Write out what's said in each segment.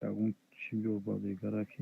Ягон чӣ биёба дигара ки.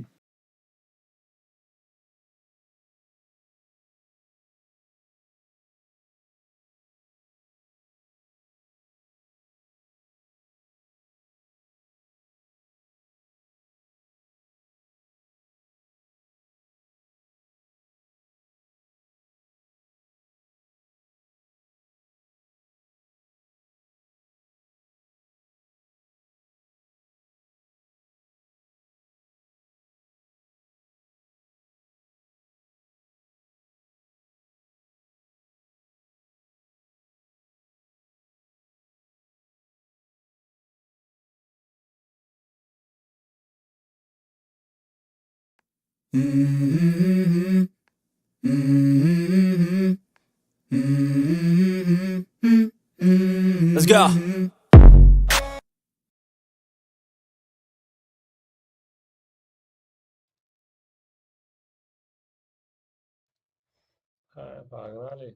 Let's go. Погнали.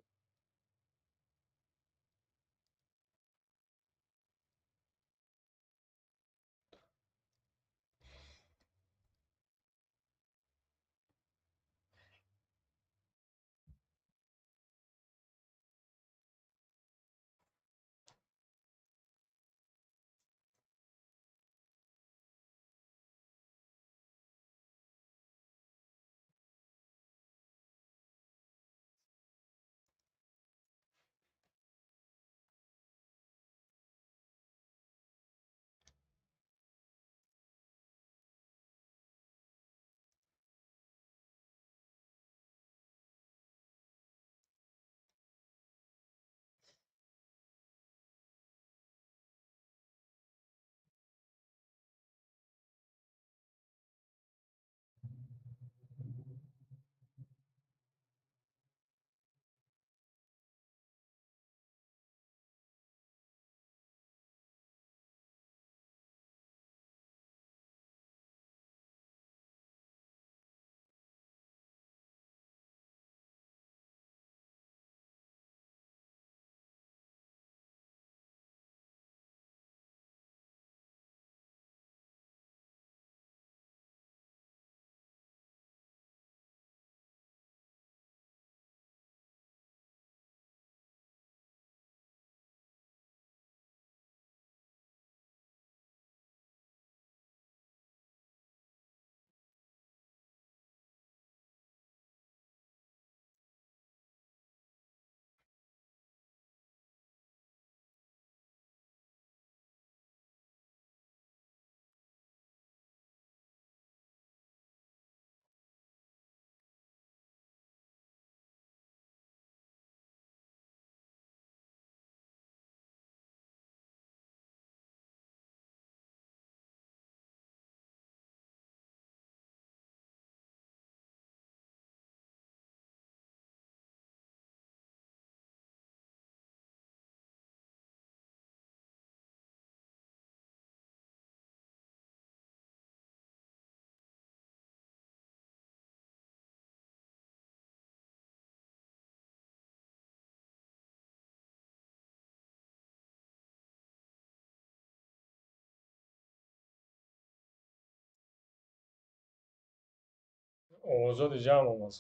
Овозоди ҷамъ омад.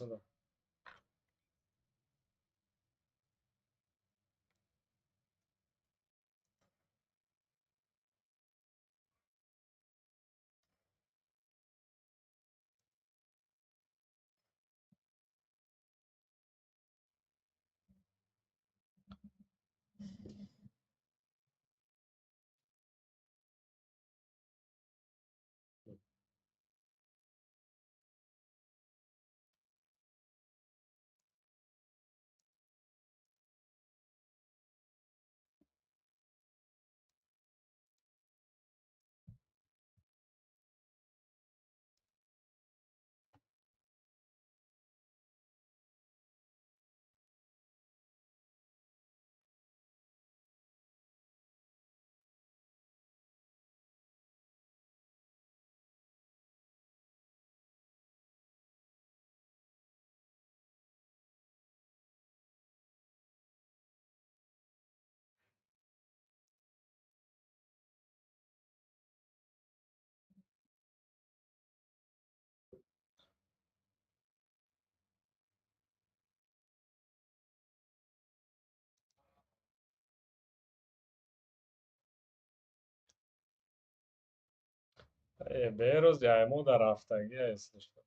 Берӯз яймо дар ҳафтагӣ если что.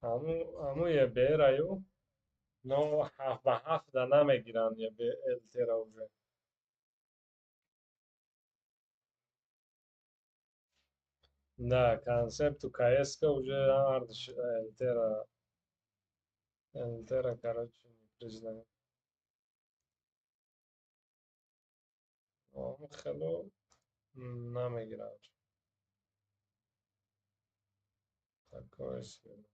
Ҳаму ЕБР-аю но ҳафт ба ҳафта намегиранд ЕБ ЛТ-ра уже. Да, концепту КС-ка уже ҳардуш ЛТ-ра, короче, не признают. Хело намегиранд. Такое себе.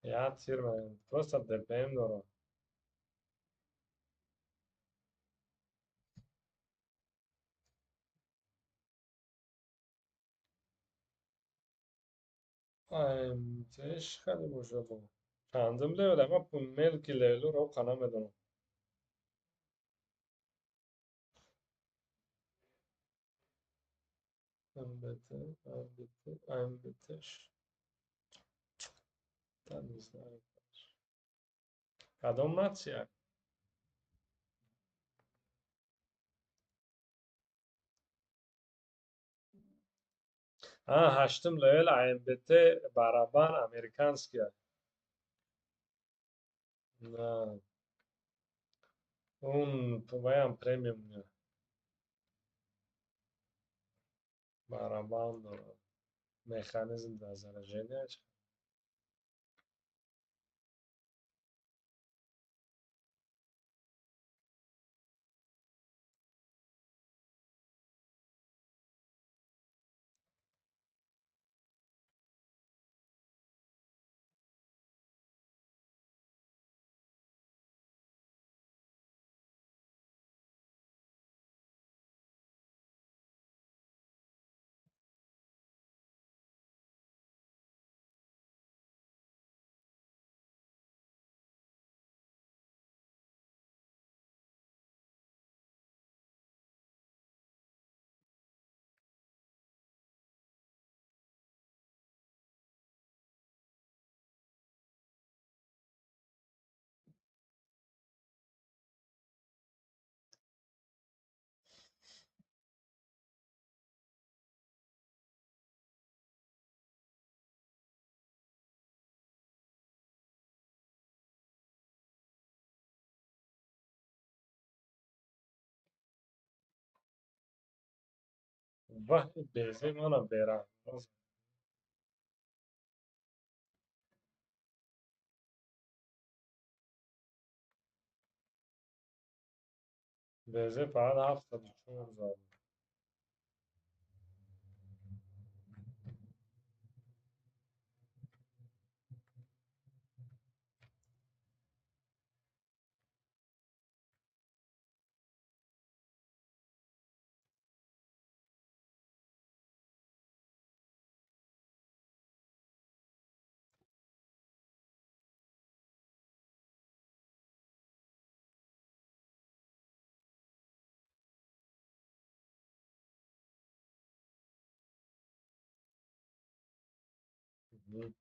Я тир просто ДПМ дорам. АМТ-ш хеле бошад. Чандум левел? Ама мелки левелро қа намедонам. МБТ, АМБТ, АМБТ-ш. Та не знаю. Кадом нация? А, ҳаштум левел АМБТ барабан американския. На. Он ваям премиум барабан дорад. Механизм для заражения. Ваҳ, безе мана бераҳм. Безе фақат 74 зад. Мгм.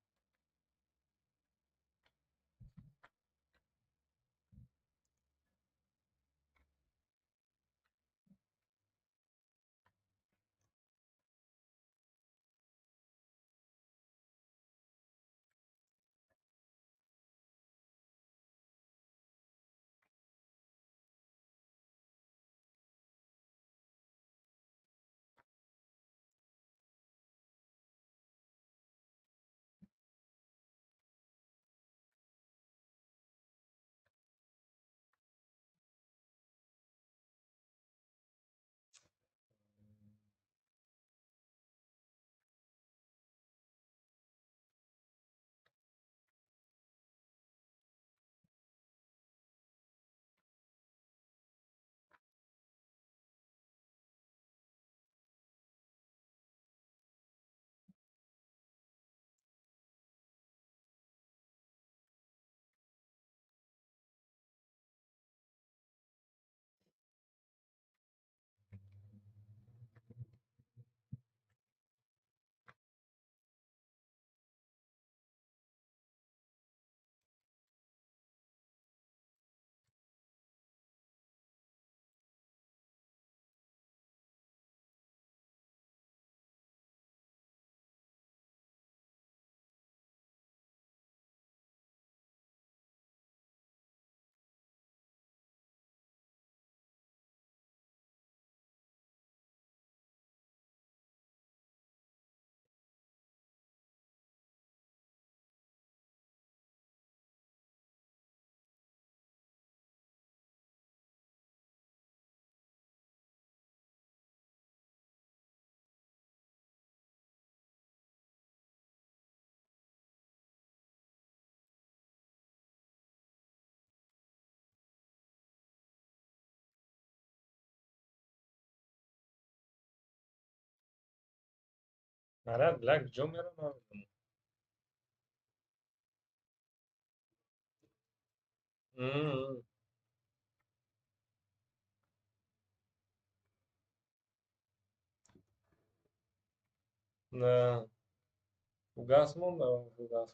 Наряд бля куҷо мерам, намедонам. М. На фугас монда, фугас.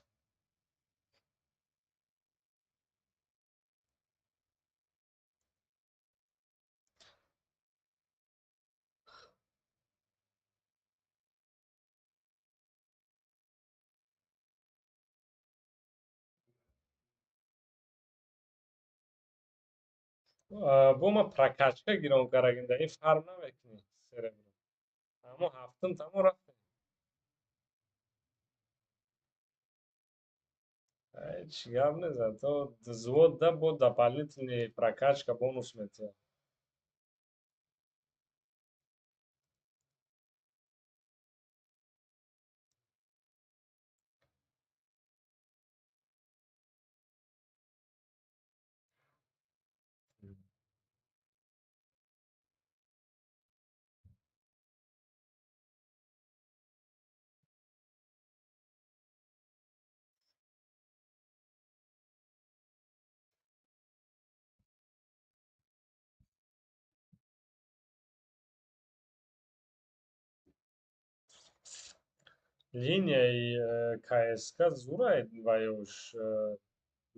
Бо ма прокачка гирон карагинда, ин фарм намекунӣ серебро. Ҳамо ҳафтум тамо рафтем. Ҳеҷ гап нест, то взвод да бо дополнительный прокачка бонус метиҳад. Линияи КСК зурай ва ёш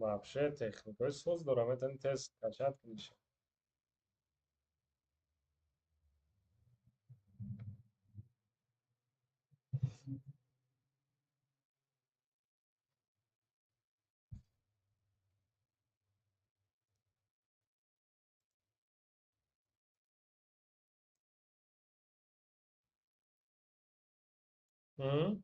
вообще техникаи соз дора, метавонӣ тез качать куниш. М?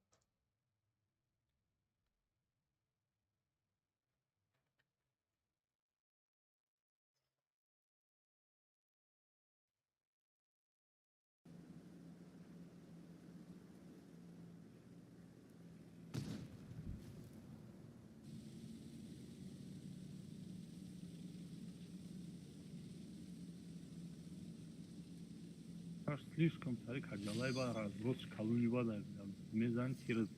Аш слишком сари каҷалай ба разброс калони бада мезани тираз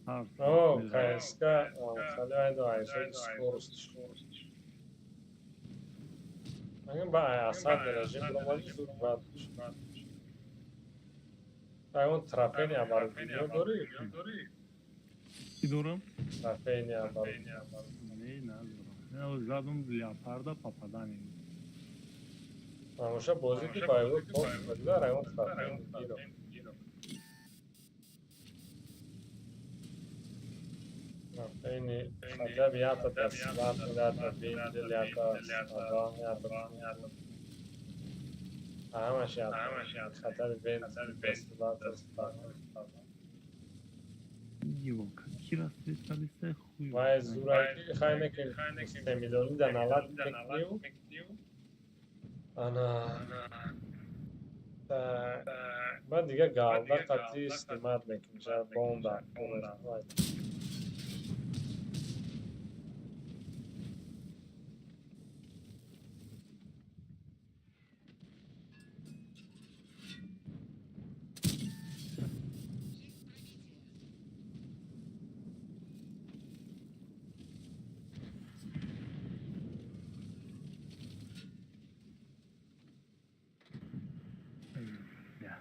ҳар О, мезани. КСК, хали айдо айсои скорость. Агар ба асад режим биромадӣ, зуд бад мешавад. Ягон трофейни оборудование дорӣ? Чӣ дорам? Трофейни оборудование. Не, надорам. Я задум леопарда попадание. Ҳамеша бозӣ ки боевой пост бигзар, ягон трофейни гиро. Трофейни хотя бы ята дастбат, ята винтель, ята садан, ята ҳамаш ята. Хотя бы винтель, дастбат, Ё, кира специалиста хуй. Вай зураки хай мекунӣ, 3 миллиони да 90 мекунию. Ана баъд дига галда қатъи снимать мекунӣ, шояд бомба. Вай. Я.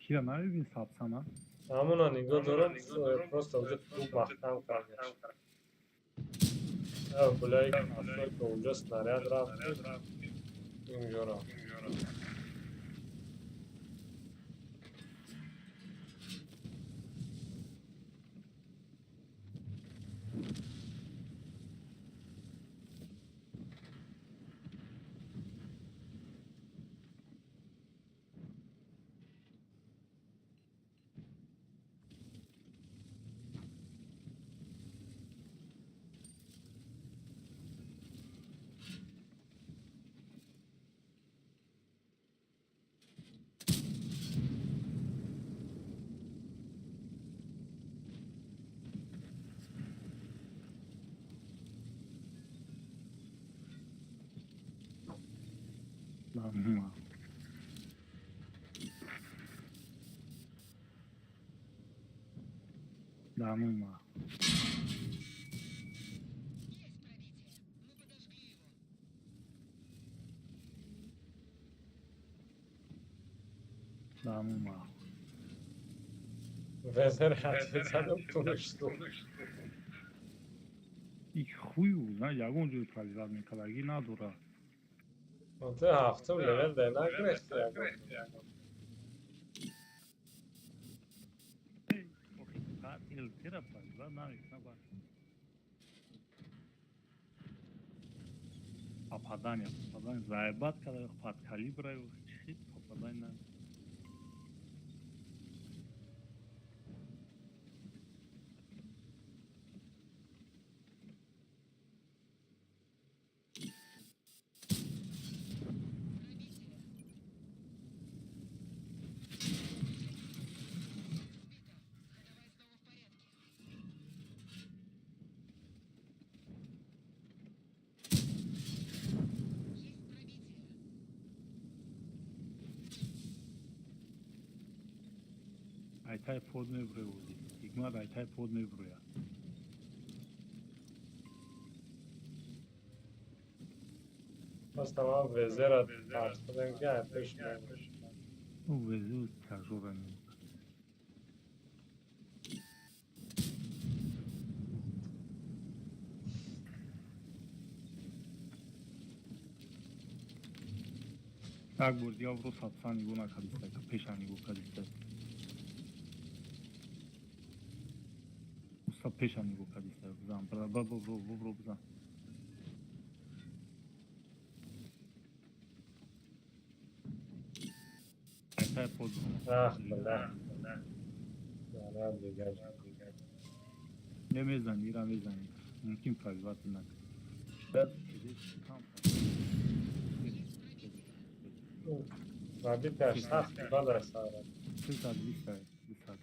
Кира намебин сабсана? Ҳамона нигоҳ дорам, просто уже ту маҳкам кардеш. Гуляи ка уже снаряд рафт, инҷо рафт. Да ну нахуй. Да ну нахуй. Везер хатизадам тунушту. И хую, знаешь, ягон ҷой пробивать мекардаги надора. Ту ҳафтум левел дай нагирехти ягон. Попадание, попадание, заебат, когда под калибра чихит, попадание. Айтай под меброи. Игмар айтай под меброя. Просто ман везера партодем ки айпеш меброи. Ну везу тяжёлая. Так бурд, я вру сапсан нигоҳ накардиста, пеша нигоҳ кардиста. Пеша нигоҳ кардиста, бизан, бро, бро, бизан. Айтай под. Ах, бля. На, дигар. Не мезани, ира мезани. Мумкин пробивать накард. Пробитие сахт бада сара. Сад бисад, бисад.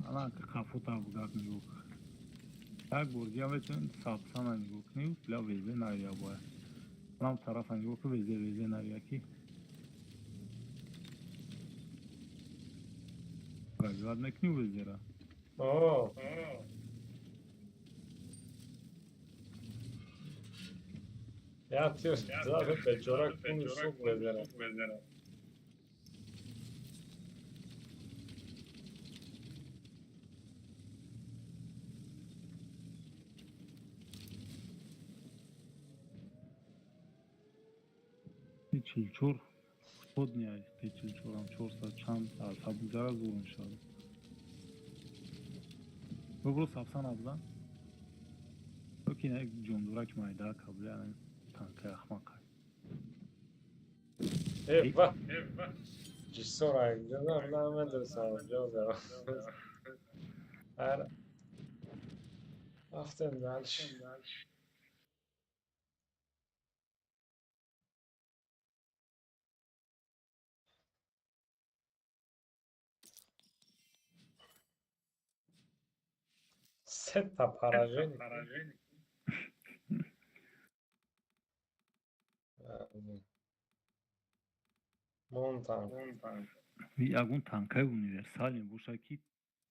Ана кафота бугак нигоҳ. Так бурдия метавонед сабсана нигоҳ кунед, бля везе навия бояд. Нам тарафа нигоҳ кун, везе везе навия ки. Пробивать мекунӣ везера. О. Я тир зада бечора куни суқ везера. Чилчор худ неай, чилчорам чорсад чанд алфа бугзара зур мешавад. Бубро сапсан абзан. Оки не ҷондурак майда кабля танка ахмақа. Э ва. Ҷисора ҷонам намедонам ҷоза. Ар Афтем дальше. Сета поражение. Мон танк. Ягон танкаи универсале боша ки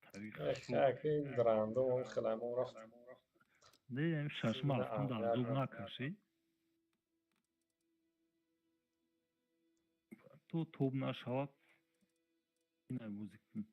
тарих. Ки рандом хелам рафт. Не, шашма ҳафтум дар зуб накаши. То тоб нашавад. Инай бозӣ кун.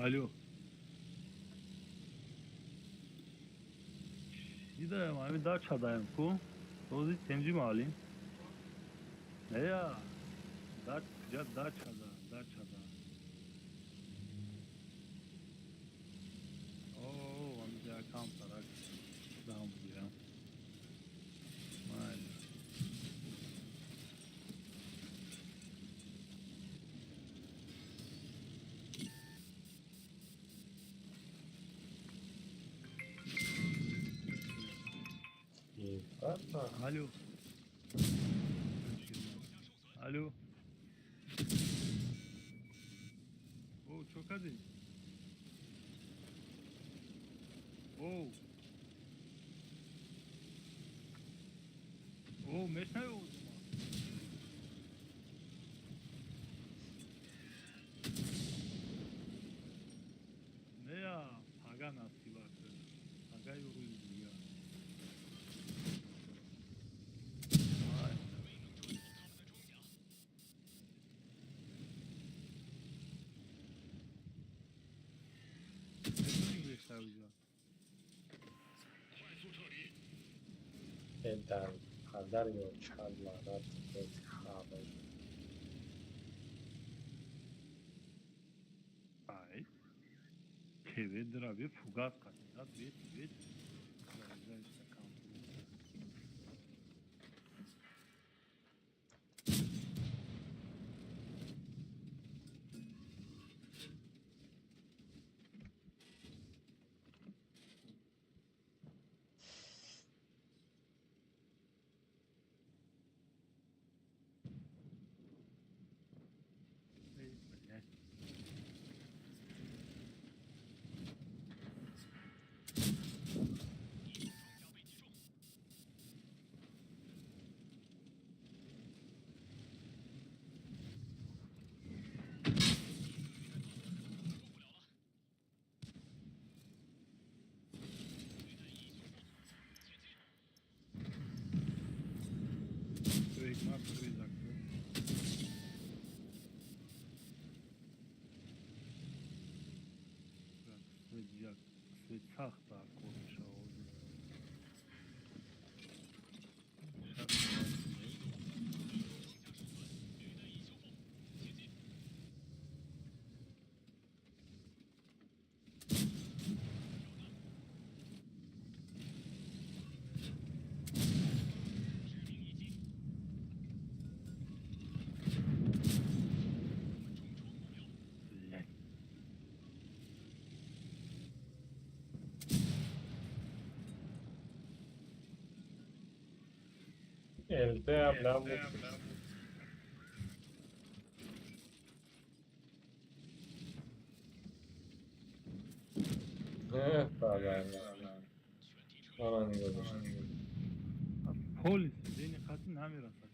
Алло. Идаем, ами дача даем ку. Този тенҷи маълим. Нея. Дач, дача да, дача да. О, ами якам тарак. Дам бигирам. Майли. Алло. Алло. О, чо кардӣ? О. О, мешнавӣ овозума? Нея, пага насиба кар. Пага ё рӯзи дигар. Ай. Метавонӣ бештар биҷа? Дар падар ё чанд лаънат бет хабар. Ай. Кеве драве фугас кати. Вет, вет. Заряжаешься компьютер. Эй, блядь. Ма први закрил. Так, свет свет сахта корша ози. Блядь. ЛТ нам Мана нигоҳ дошт. Полис дени қати намерасад.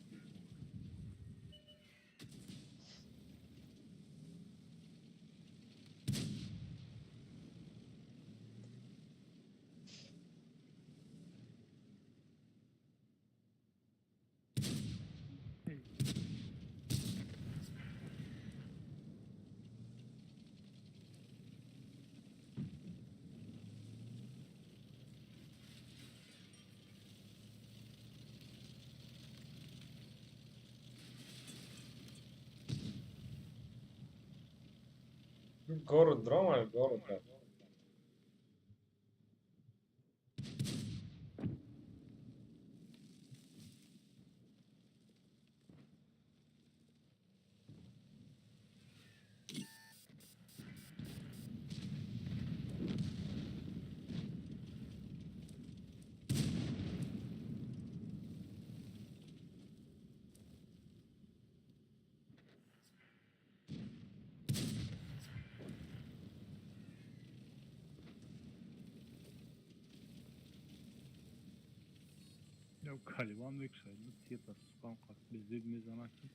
Город дрома город да. Яв каливан мекушад, тета сукам қат безеб мезанад ки.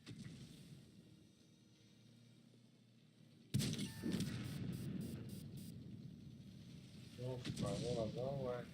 Уф, мазора давай.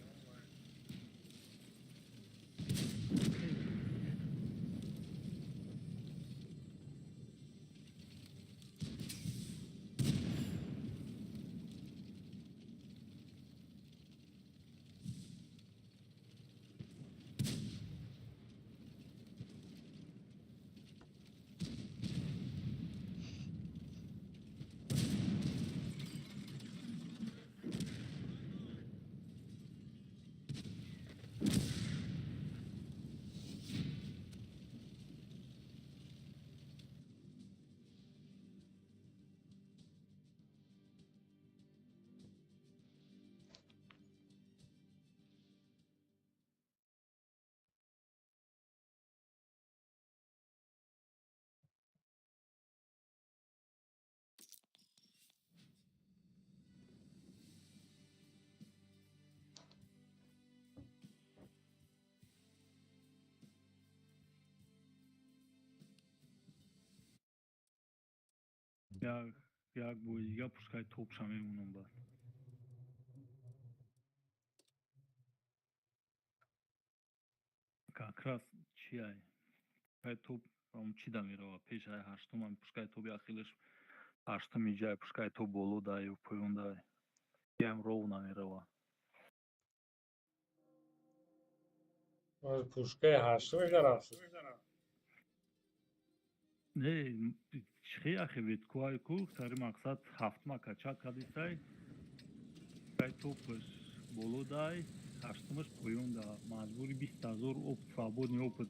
Як бои дига пушкаи топша мемонам баъд. Как раз чиай? Пушкаи топ чӣ да мерава? Пешаи ҳаштумам пушкаи тоби ахилаш ҳаштуми ҷай пушкаи топ боло дай ё поён дай. Ям ровно мерава. Пушкаи ҳаштумиш нарафт. Не, чихе ахи веткуай ку, сари мақсад ҳафтма кача кадисай. Пушкаи топаш боло дай, ҳаштумаш поён да. Маҷбури 20 000 опыт, свободный опыт.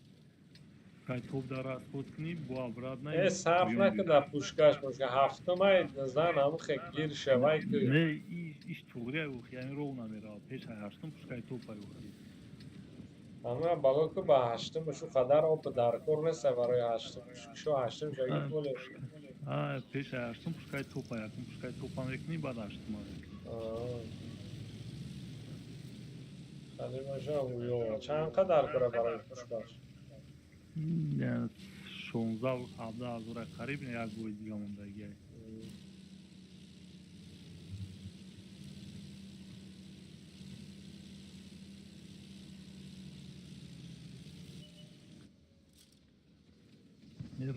Пушкаи топ дар расход кунӣ, бо обратно. Э, сарф накунда пушкаш пушка ҳафтумай зан ҳамухе гир шавай ку. Не, иш туғрия ухи, яъне ровно мерава. Пешаи ҳаштум пушкаи топай ухи. Ама бало ку ба ҳаштумаш ӯ қадар опыт дар кор неста барои ҳаштумаш. Шо ҳаштум шаги поле. А, пешаи ҳаштум пушкаи топа, якум пушкаи топа мекунӣ, баъд ҳаштума мекунӣ. Қалимаша уё. Чанд қадар кора барои пушкаш? 16-17 ҳазора қариб, як бои дига мондагиай.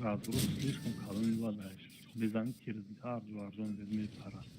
Разброс слишком калони бадаеш. Безани тир арҷу арзон мепарад.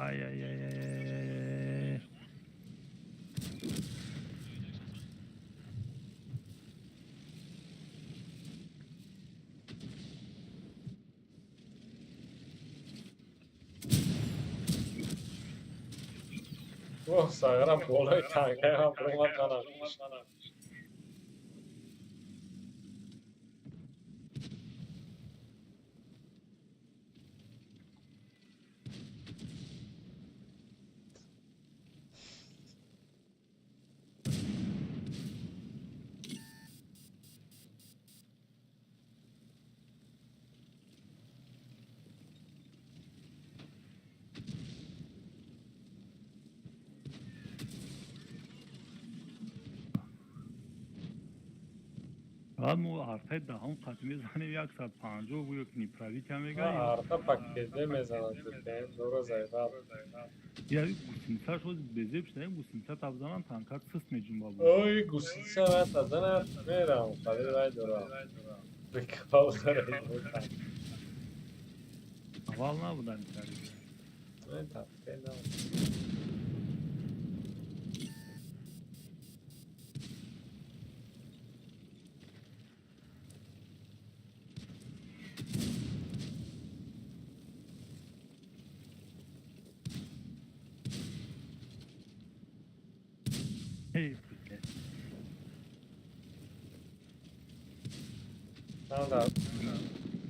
Ай, ай, ай, ай, ай. О, сагра болои танкаам омад манам. Баъд мо артаи даҳум қат мезанем, 150 гӯё ки неправитя мега. Арта пакеде мезанад, дора зайфар. Я гусеница шуд безеб шуда, гусеница табзанан танкат сист меҷунба буд. Ой, гусеница натазанад мерам, қадри вай дора. Прикол дора. Аввал набуд ами тари. Не, тапке набуд. Эй, блядь. Нанда.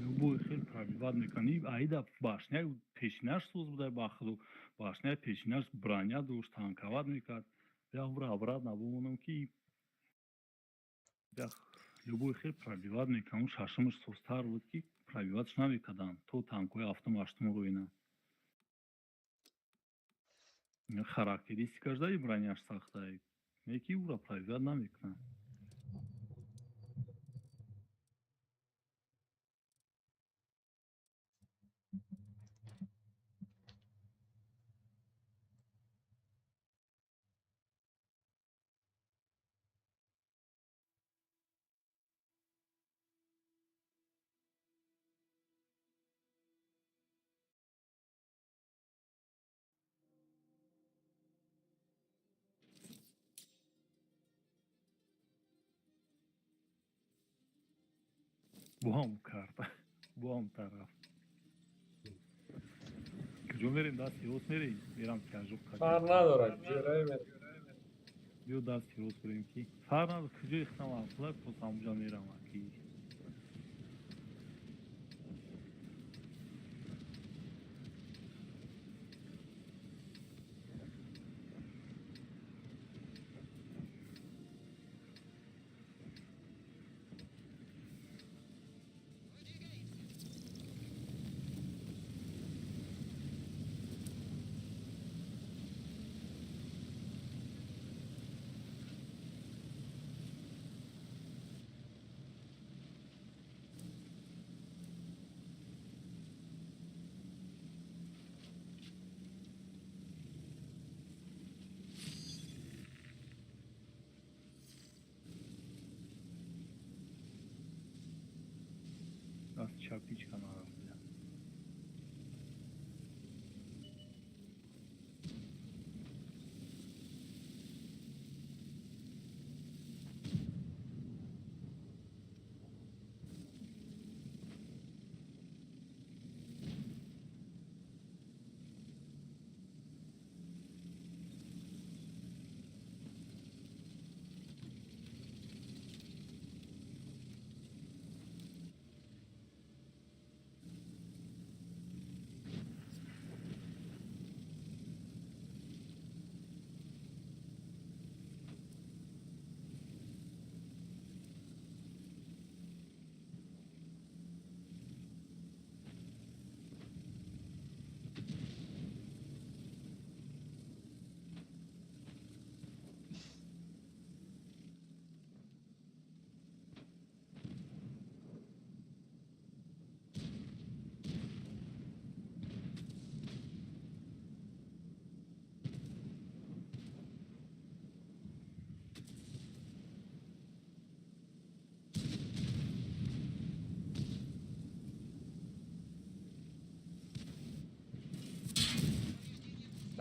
Любой хел пробивать мекунӣ, аида башня пешинаш соз буда бахду, башня пешинаш броня дошт, танковать мекард. Я вра обратно бумонам ки я любой хел пробивать мекунам, шашумаш созтар буд ки пробиватьш намекарданд, то танкҳои ҳафтум ҳаштумро ина. Характеристикаш даи броняш сахтай. Неки ура пробивать намекунанд. Бо ҳам карта, бо ҳам тараф. Куҷо мерем? Дасти рост мерем? Мерам тяжуқ. Фарқ надорад, ҷӯраи мерем. Биё дасти рост бурем ки фарқ надорад куҷои хитам афла пос ҳамуҷа мерам ки. Даст чапичка нарафт.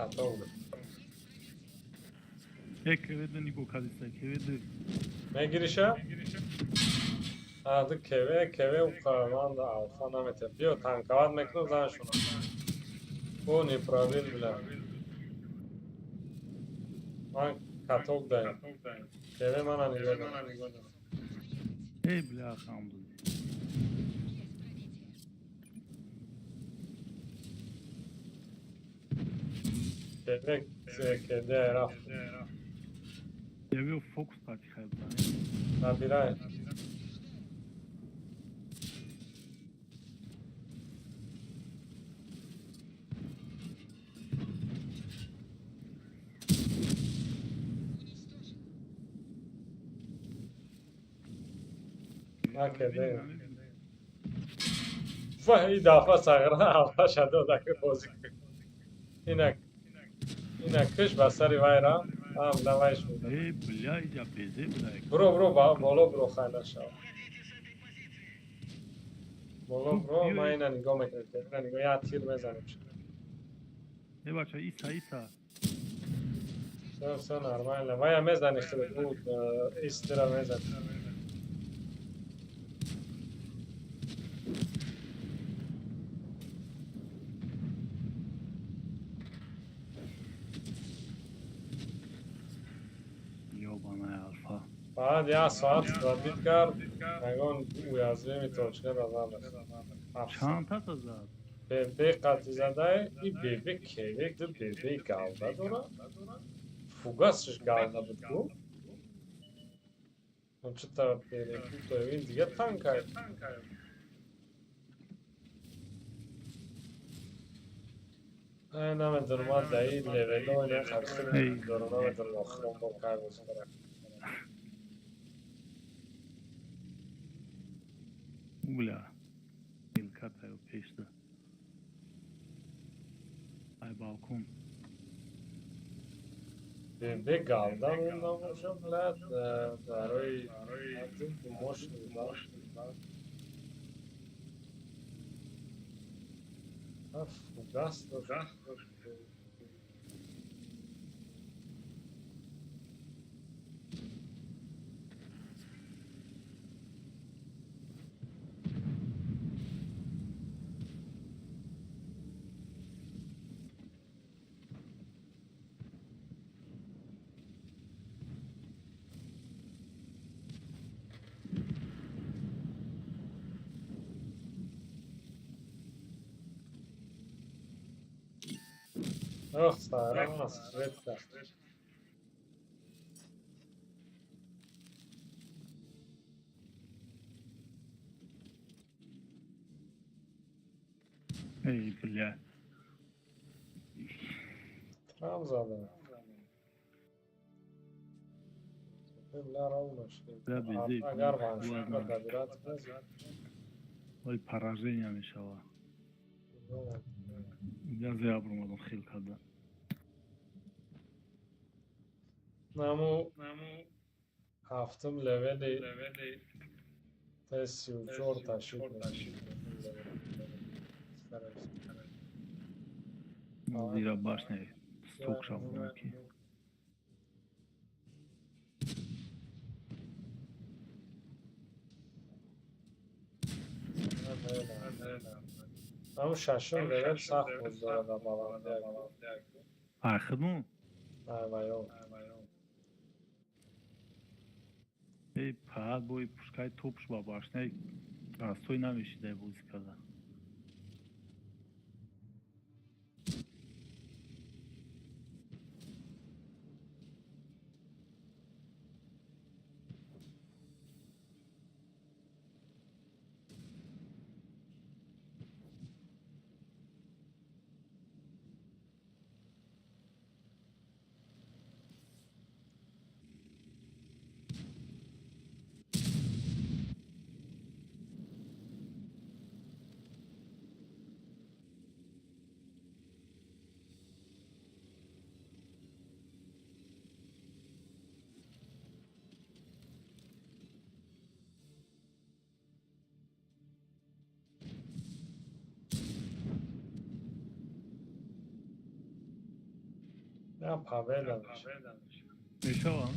Готово. Кеведе нигоҳ кардиста, кеведе. Мегириша? Ады кеве, кеве уқаманда алфа наметем. Биё танковат мекунам заншуна. О, не правил, бля. Ман каток даем. Кеве мана нигоҳ дорам. Эй, бля, хамду. Кеве, кеде рафт. Я вел фокус пати хайб. Набирай. Накеде. Ва и дафа сагра алфа шадо даке бозӣ. Инак. Инак киш ба сари вайра. Ам давай шуд. Эй, бля, иҷа безе, бля. Бро, бро, боло бро хайна шав. Боло бро, ман ина нигоҳ мекунам. Ина нигоҳ, як тир мезанем. Э, бача, иса, иса. Всё, всё нормально. Вая мезани худат, буд, истира мезани. Баъд як соат пробит кард, ягон уязвими точка зад. Чанд тата зад? ББ қати задай, и ББ кевек ду ББ галда дора. Фугасш галда буд ку. Он чита перепутаю, ин дига танкай. Ай, намедонам, ман даи левело ина хархи дорам, намедонам охирон бор кай бозӣ кардам. Бля, катаю пешда. Ай балкон. ББ галда монда бошам, блядь, барои мощный, да. Фугас, фугас. Ох, сайрам света. Эй, бля. Трам зада. Бля, ровно шли. Да, безей. Агар ваншка добирать. Ой, поражение мешава. Я зря промазал хил когда. Наму ҳафтум левели Т-34 ташид. Зира башня стук шабуки. Наму шашум левел сахт буд дорада баландияк. Ахну? Айвайо. Эй, паат бой пушкай топш ба башняй растой намешидай бозӣ карда. Я Павела. Мешава?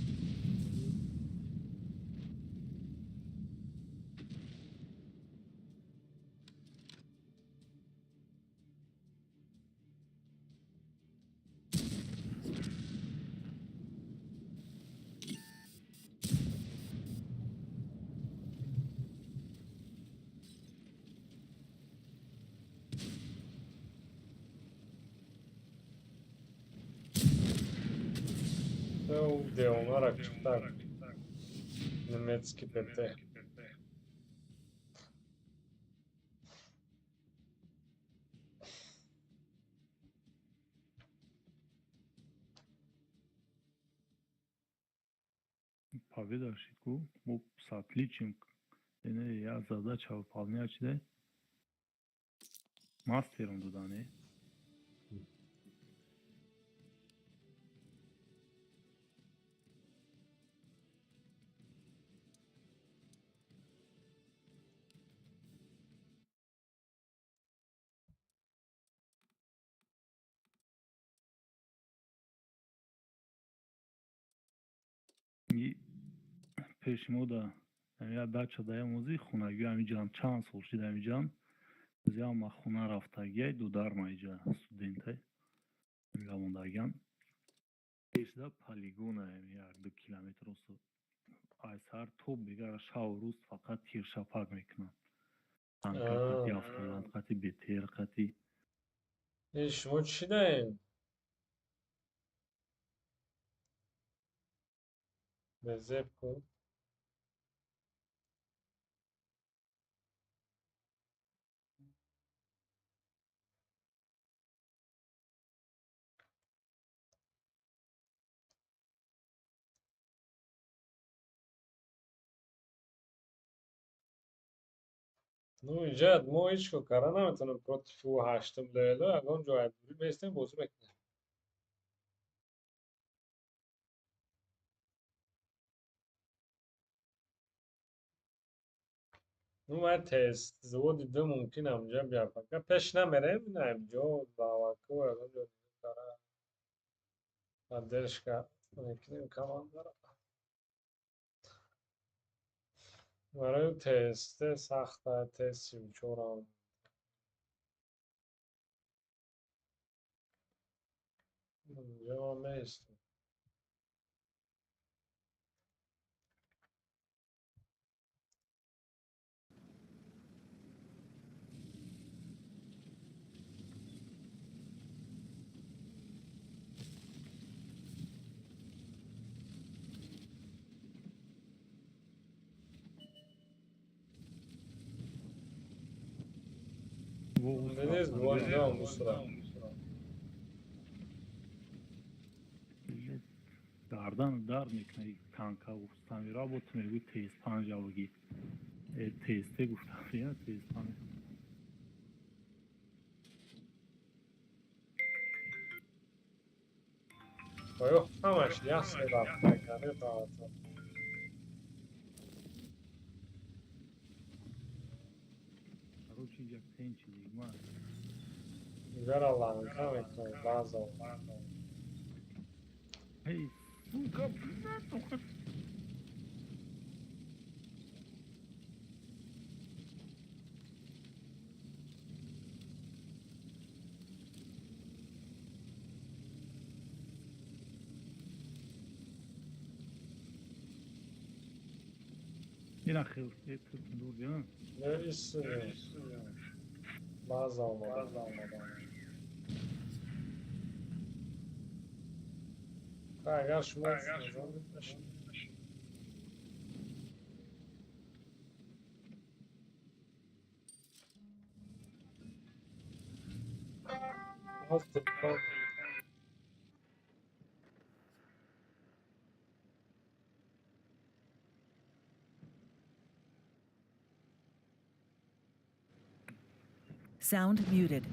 Деонора читак. Немецкий ПТ. Победа шитку. Мы с отличием. Я задача выполнять, да? Мастером туда, не? Пеши мо да я дача даям ози хунагӣ ҳамиҷам чанд сол шид ҳамиҷам озиам ма хуна рафтагиай дударма иҷа студентай гамондагиам пешда полигона як ду километр осу ай сар то бегара шаву рӯз фақат тиршапак мекунам танка қати автомат қати бтр қати. Шумо чӣ даем? Безеб кун. Ну, инҷа мо ҳеҷ кор карда наметавонем против ӯ ҳаштум левело ягон ҷой дурӣ бестем бозӣ мекунем. Ну, ман тест заводи ду мумкин ҳамҷа биям. Пока пеш намерем, ҳамҷо даваку ягон ҷо дара поддержка мекунем командара. Барои ТСТ сахта Т-34-ам. Инҷа ман меистам. Денис буван мусора. Гардан дард мекунад танка гуфтам, работа мегӯй тез панҷа баги. Тез те гуфтам, я тез панҷ. Оё ҳамаш як сел рафта даъвата. Короче, як тенчи дигма. Дигара ланка мекунад баъзо. Эй, сука, блядь, сука. Ина хел, это дурди, а? Ис баъза омада. Агар шумо Sound muted.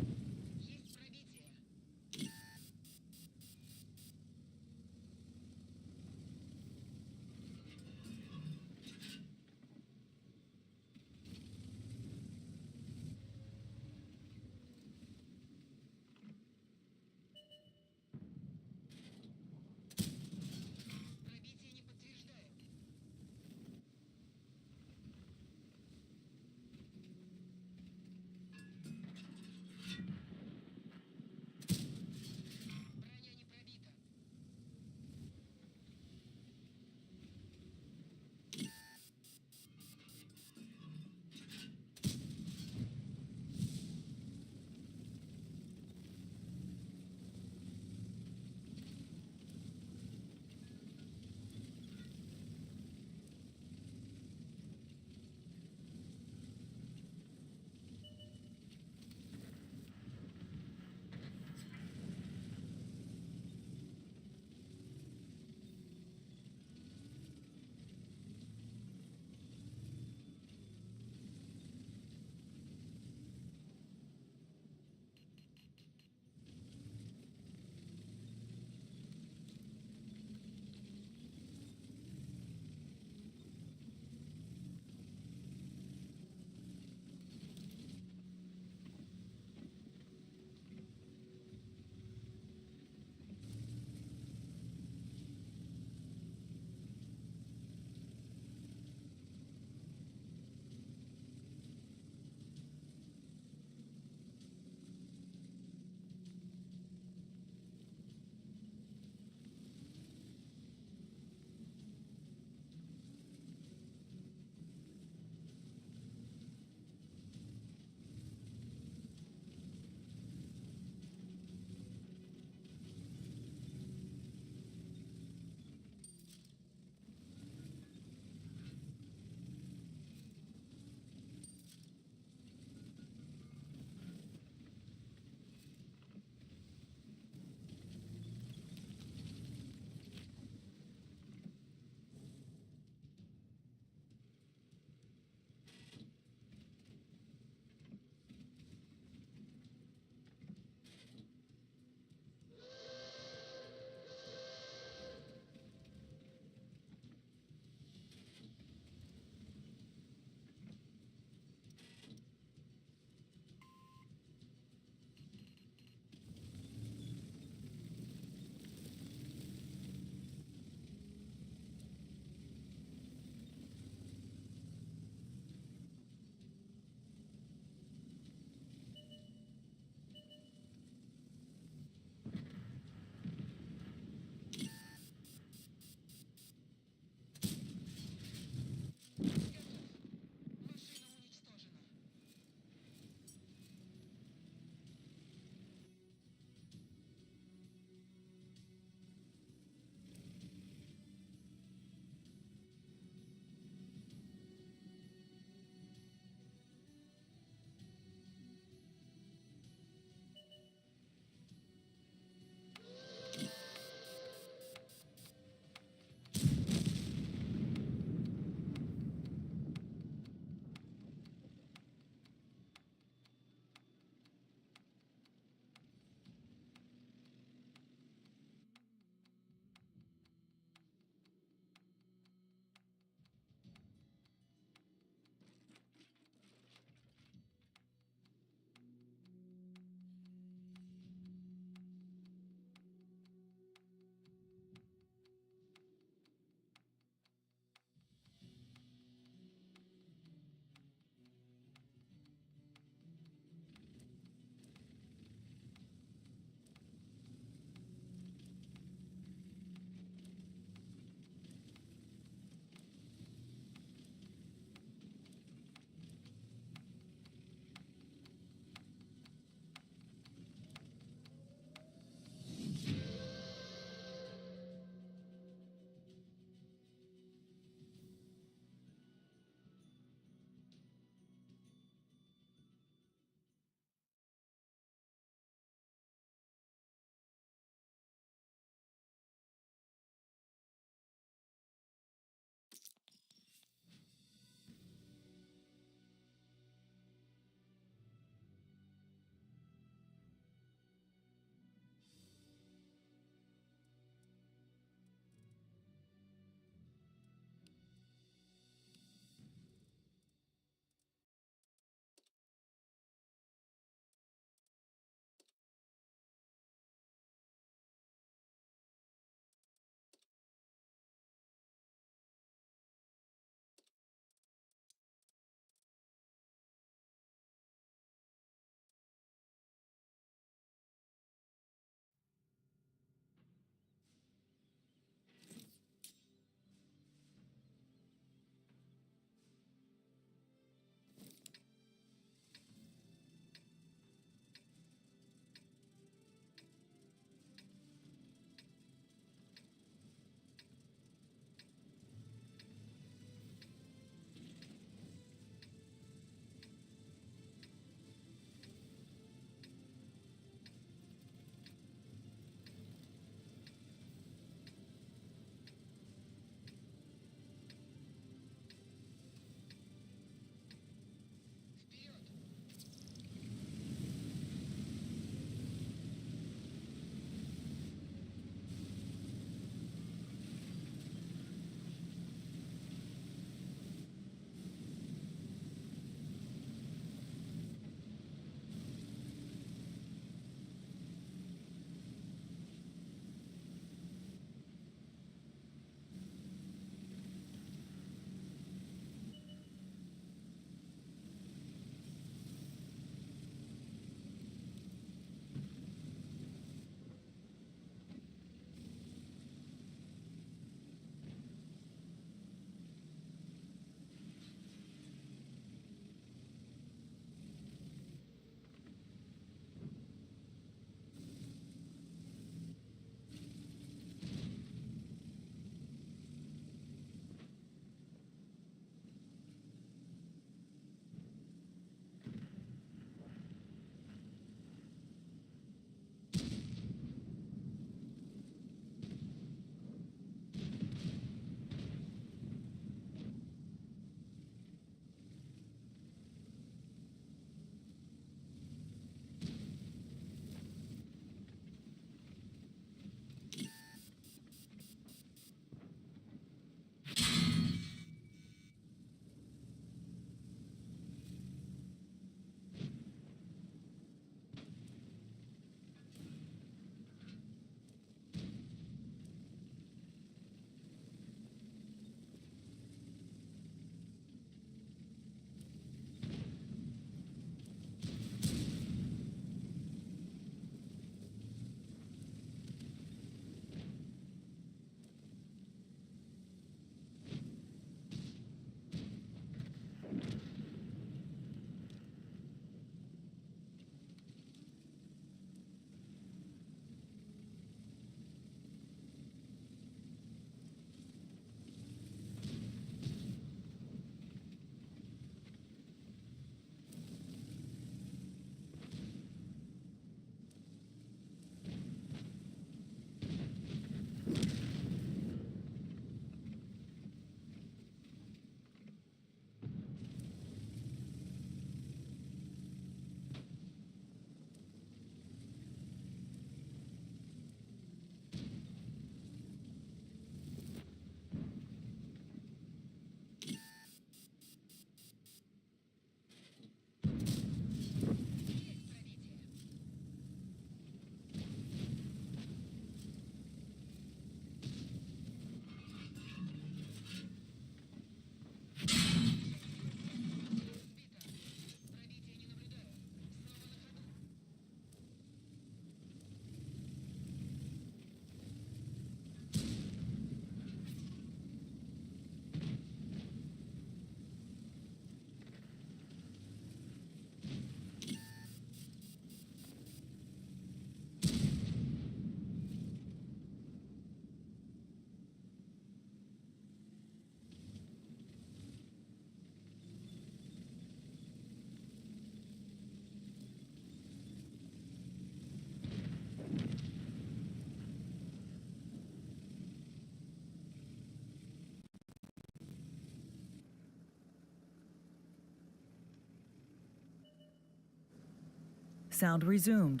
Sound resumed.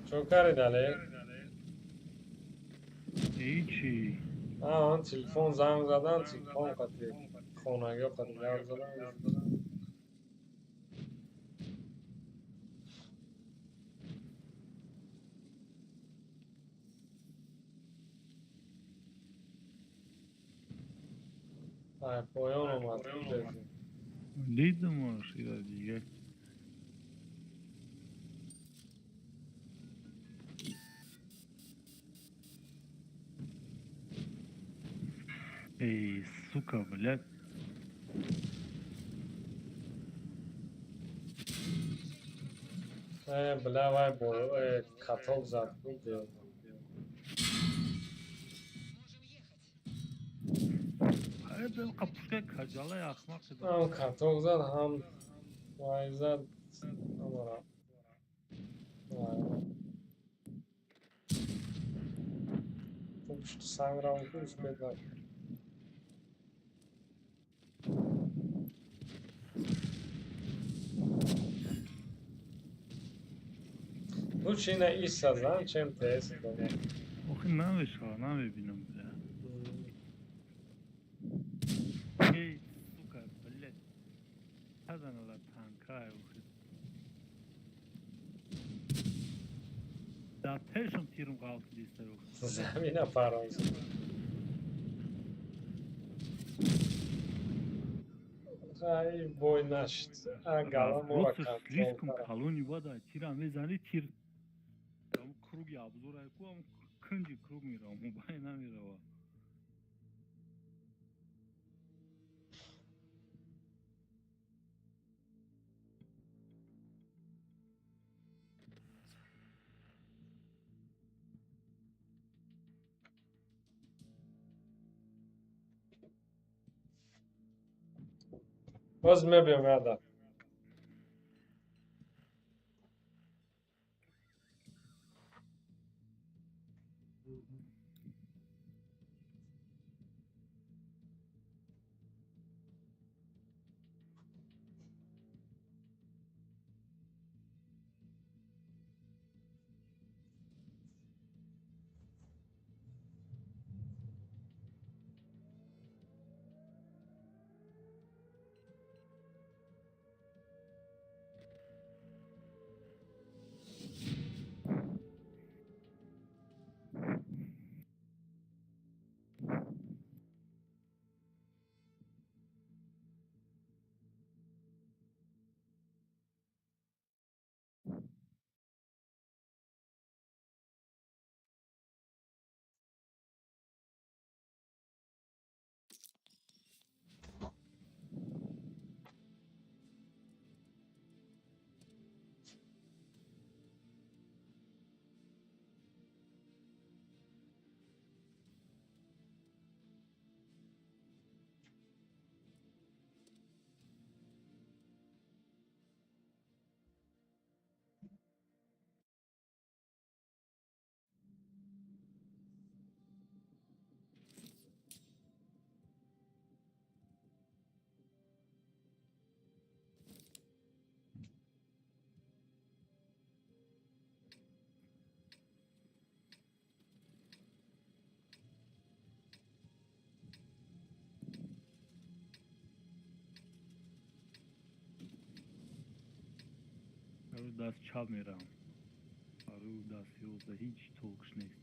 Чо кари, Далер? Ҳечи. Он телефон занг задан, телефон қати хонагиҳо қати гап задан. Ай, поён омад. Дидамаш ира дига. Эй, сука, блядь. Бля, вай бо каток зад. Ҳам каток зад, ҳам вай зад. Амара. Пушти санг равон ки успеть накард. Лучше ина исазан, чем ТС дома. Охи намешава, намебинам, бля. Эй, сука, блядь. Тазанала танкай, охи. Да пешам тирум ғалтидиста, охи. Замина пароз. Ай, бой нашид. А гала мора Просто слишком калони бада, тира мезани, тир круги обзора ку, ам кунҷи круг меравам, мобай намерава. Боз мебиём яда. Даст чап меравам. Ару даст ёзда ҳеҷ толкш нест.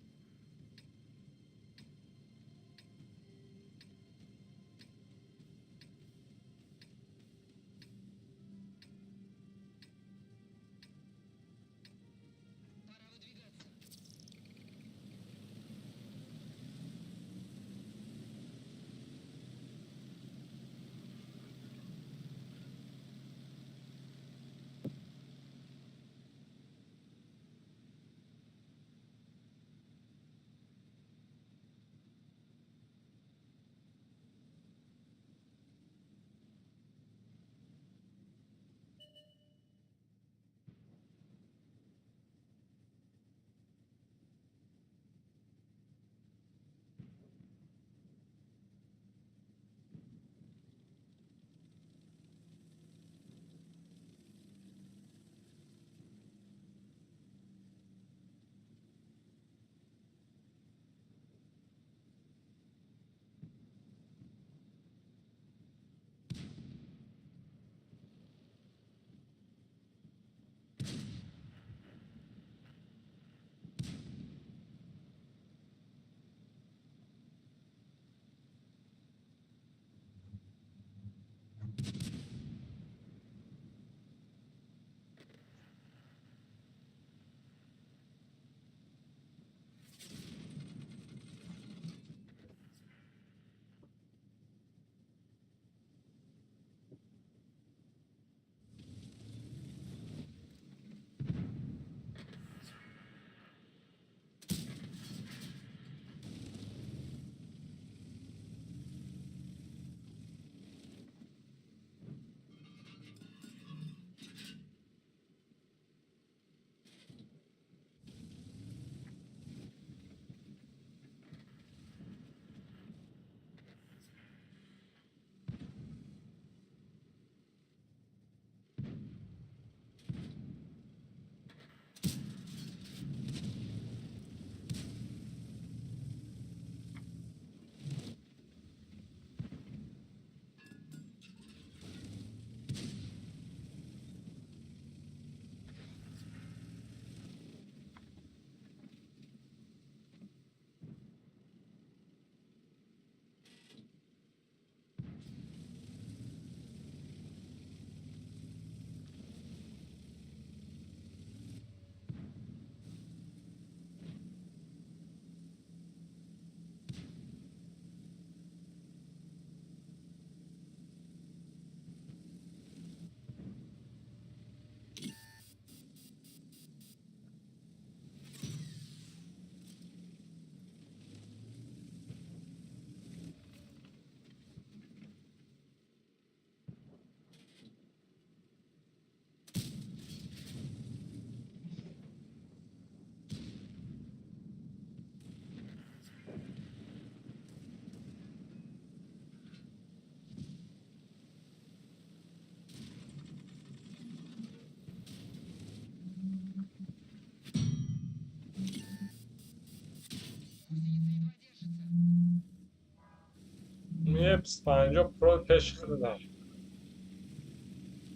Е25 Про пеши худам.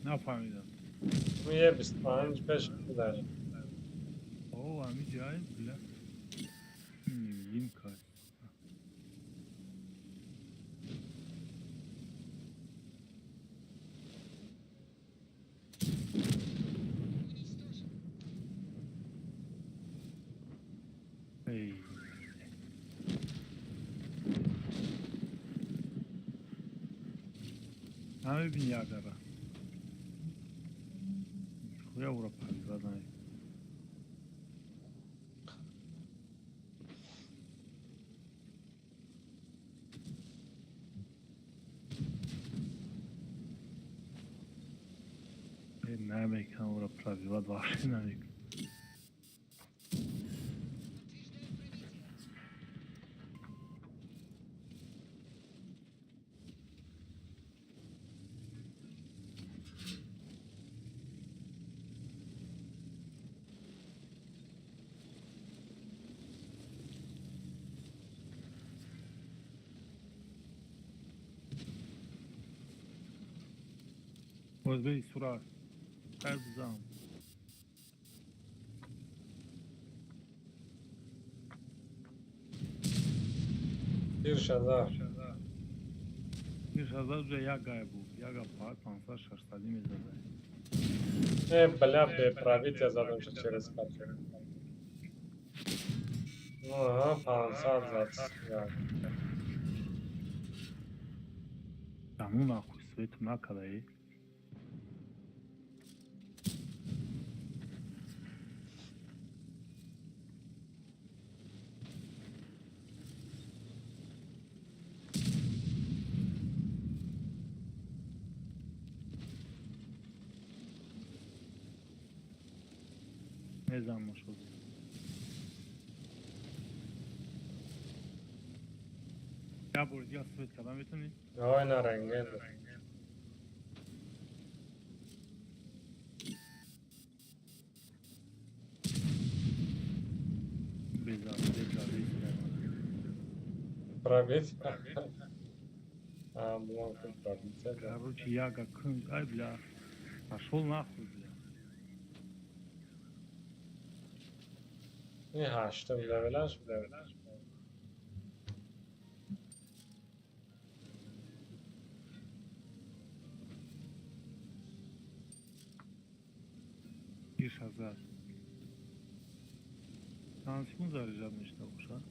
Нафаҳмидам. Е25 пеши худам. О, ами ҷай, бля. Невидимка. Эй. Намебини ягара. Хуя ура пробивать намекунад. Э, намекунад ура пробивать вообще намекунад. Боз бери сура. Хайр бизанам. Тирша зад. Тирша зад уже як гай буд. Як га 500 600 мезада. Э, бля, бепробития задам ша через хат. Ну, ага, 500 зад. Як. Таму нахуй свету накадаи. Мезанам шуд. Як бори дигар свет карда метавонӣ? Ой, на рентген. Беза, беза, Пробить? А, блок пробития, да. Короче, яга кунж, ай, бля. Пошел нахуй, бля. Ин ҳаштум левелаш. Тирша зад. Чанд секунд заряжать мешуда бошад?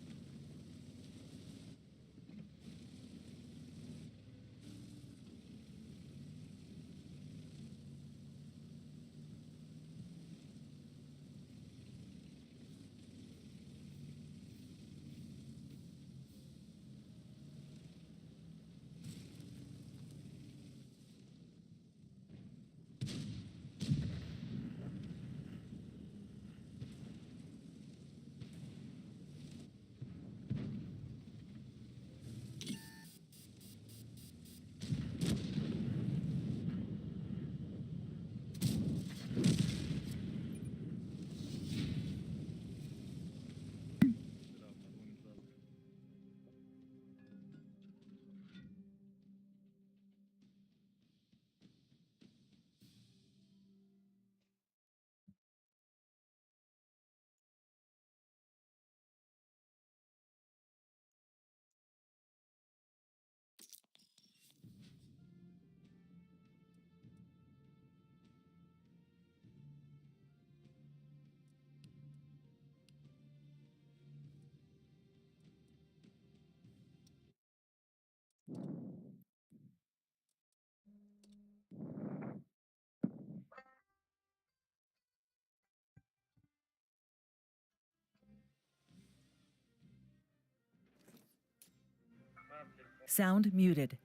Sound muted.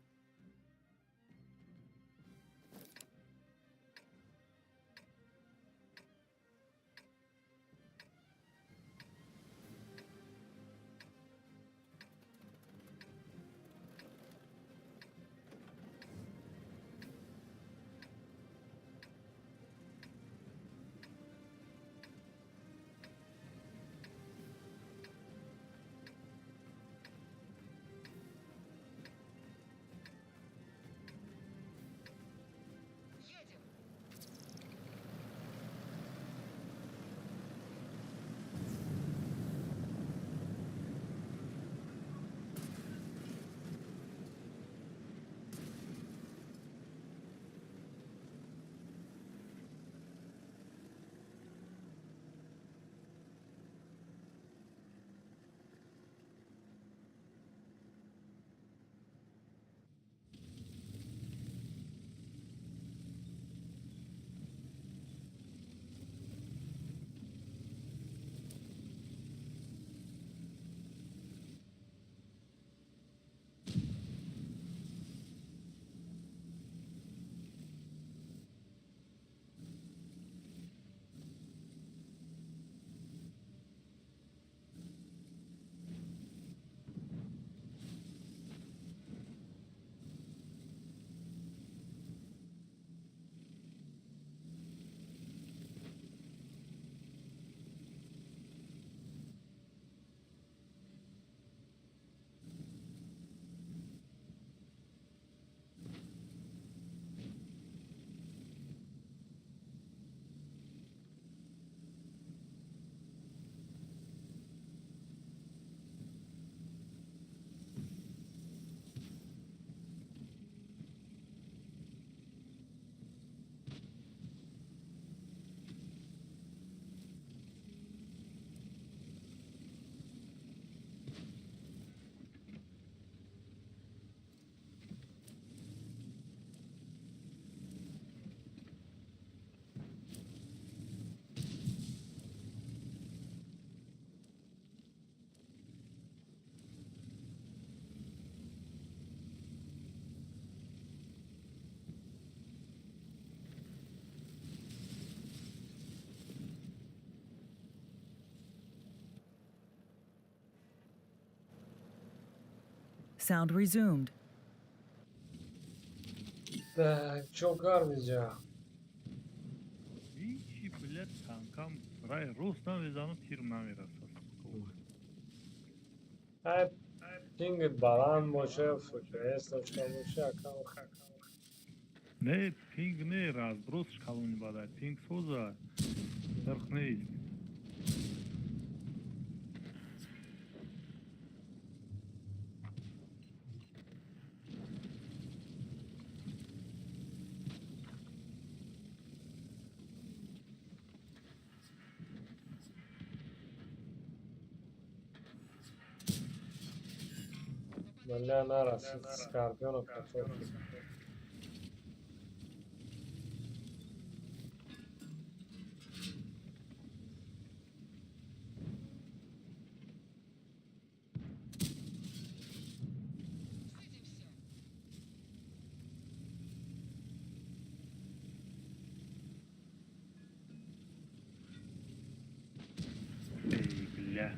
Sound resumed. Так, чё карди? Ҳичи, блядь, танкам рай рост намезанам, тирм намерасад. Ай, пингит баланд боша, FPS дошта боша, акам. Не, пинг не, разброс калони бадай. Пинг соза, фарқ нест. Бля, нарасид, Скорпионов качок. Эй, бля.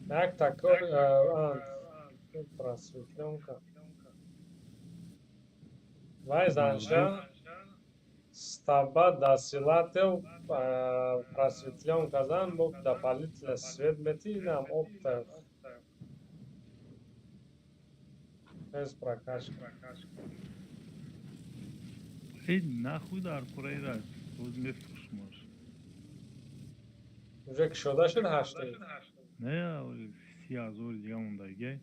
Так, такой, просветленка. Вай занша, стаба досилатель, просветленка зан, бо дополнительно свет мети нам опта. Без прокачки. Эй, нахуй дар кураира, боз мефурӯшмаш. Уже кушода шуд ҳашти? Не, 30 000 дига мондагиай.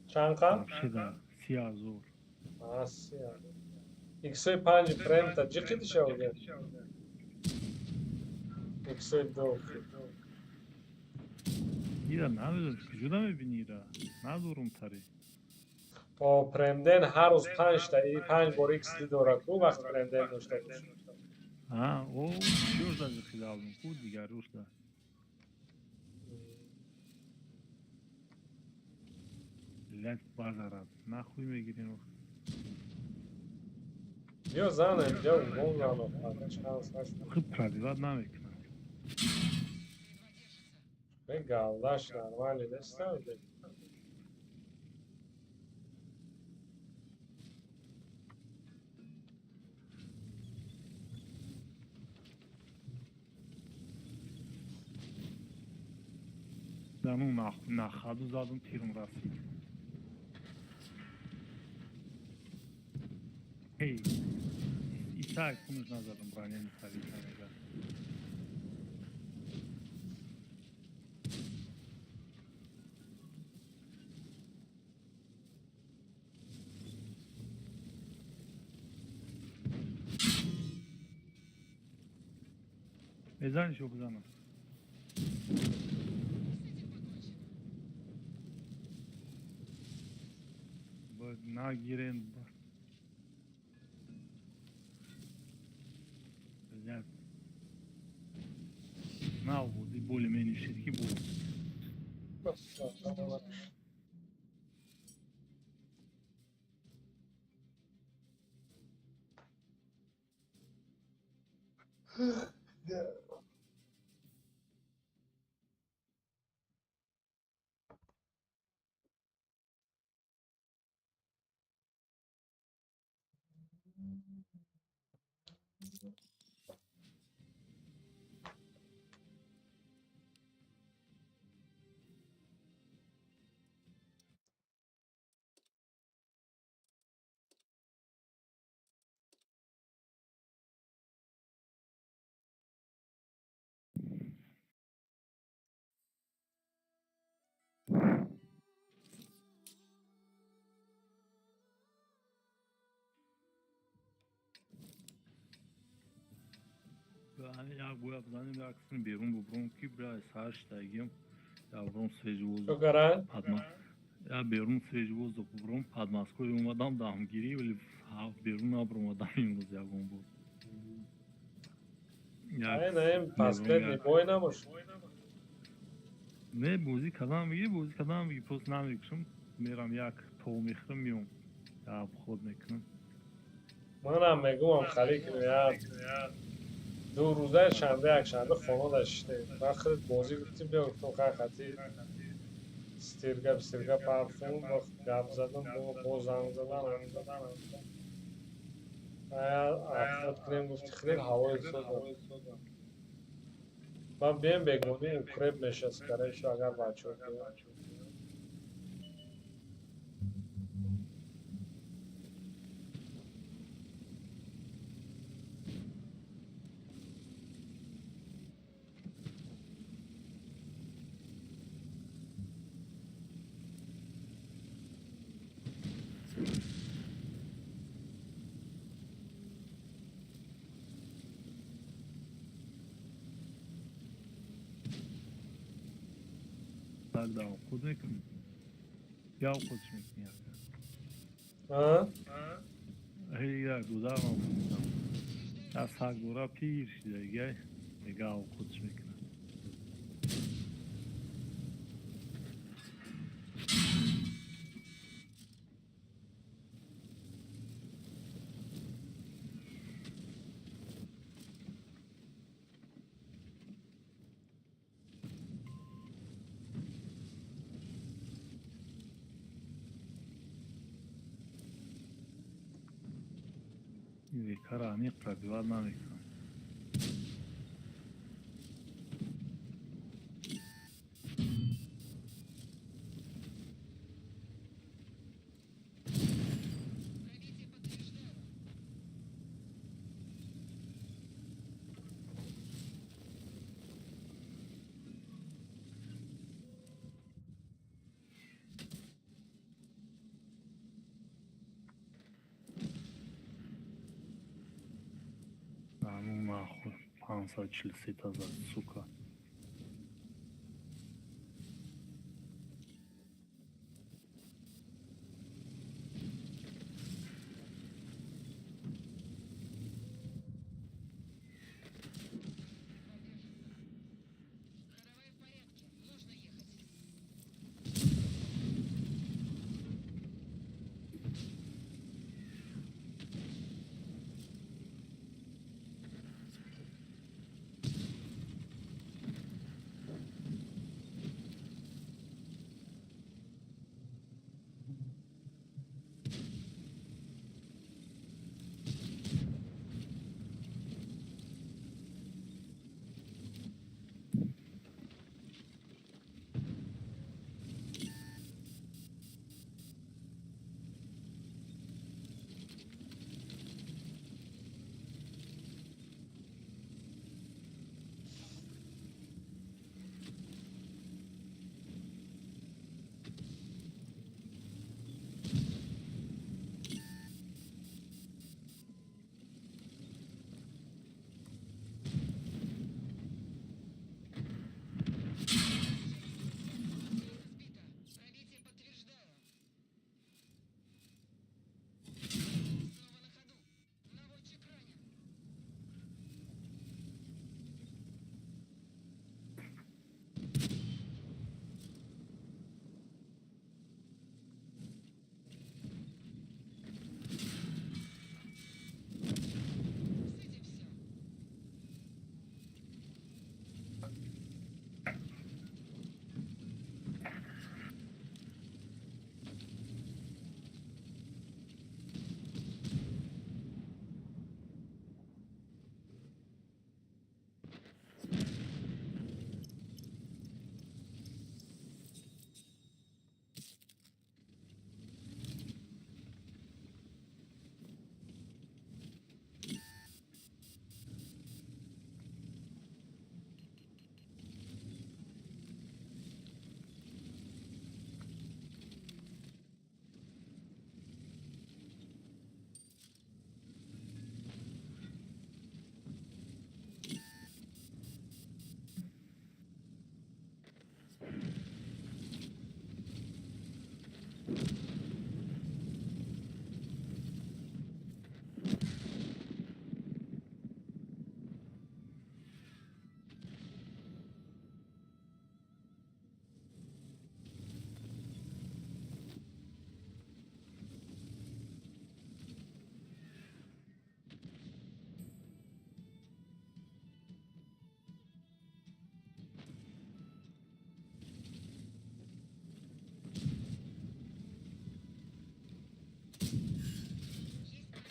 Чанд қа? Вообще да, 30 000. А, 30 000. Иксои панҷи премта ҷиқидиша уже? Иксои ду. Ира намедонам, куҷо намебини ира? Надорум тари. О, премден ҳар рӯз панҷта, и панҷ бор икс ди дора ку, вақт премден дошта бош. А, о, чёрда ҷиқидавдум ку, дигарушда. Блядь, базарат. Нахуй мегирем. Биё занем, биё гум зано, шанс ҳаст. Хуб пробивать намекунам. Бе галдаш нормали неста уже. Дану нахаду задум, тирм расид. Эй, исак кунуш назадум, броня не мега. Мезаниш ё бизанам? Нагирен. Блядь. Нав буд, более-менее шид ки буд. Як боя бизанем, як қисм берун бубуром ки, бля, сар шидагиам. Я буром свежий воздух. Чо каран? Подма. Я берун свежий воздух бубуром, под Москвой омадам дамгирӣ, вале берун набуромадам имрӯз ягон бор. Ай, не, последний бой набош. Не, бозӣ кардам мегирӣ, бозӣ кардам мегирӣ, просто намекушам. Мерам як то мехӯрам, меом. Я обход мекунам. Манам мегӯям, халӣ кунем, як 2 рӯзаи шанбе, якшанбе хона даштем. Вақт бозӣ гуфтим, биё, гуфтам, хай хати. Стирка пстирка парфюм гап задам, бо занг задам. Обход кунем гуфти, хеле ҳавои соза. Ман бием бегонӣ укреп меша, скорее всего, агар бачаҳо биёянд. Так, да, худ мекунӣ? Я худш мекунӣ? А? Як дударам. Я саг дора, пир шида, дига худш мекунад. Кара аниқ пробивать намекунам. Ну нахуй, 543 та зад, сука.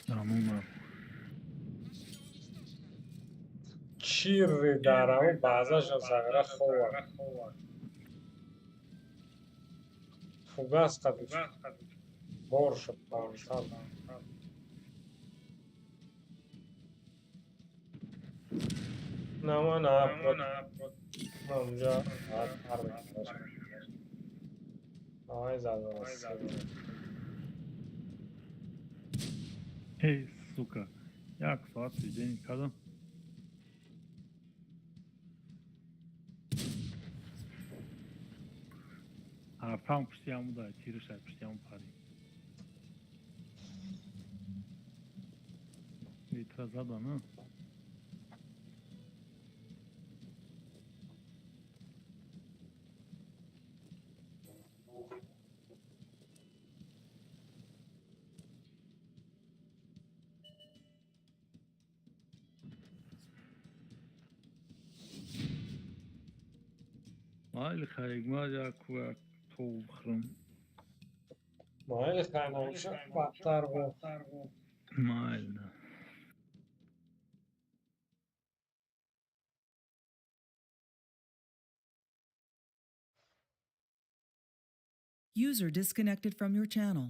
Да ну на. Чири дар ҳамун баъзашон сағира хова. Фугас қади бор шуд пансад. На, на, на унҷа ҳар Ай задам. Эй, сука. Як соат сидение кардам. Артам пушти ҳаму дай, тираш ай пушти ҳаму пари. Витра зада, на? Майли хайг, ма як як тов бихӯрам. Майли хай, намеша бадтар буд. Майли. User disconnected from your channel.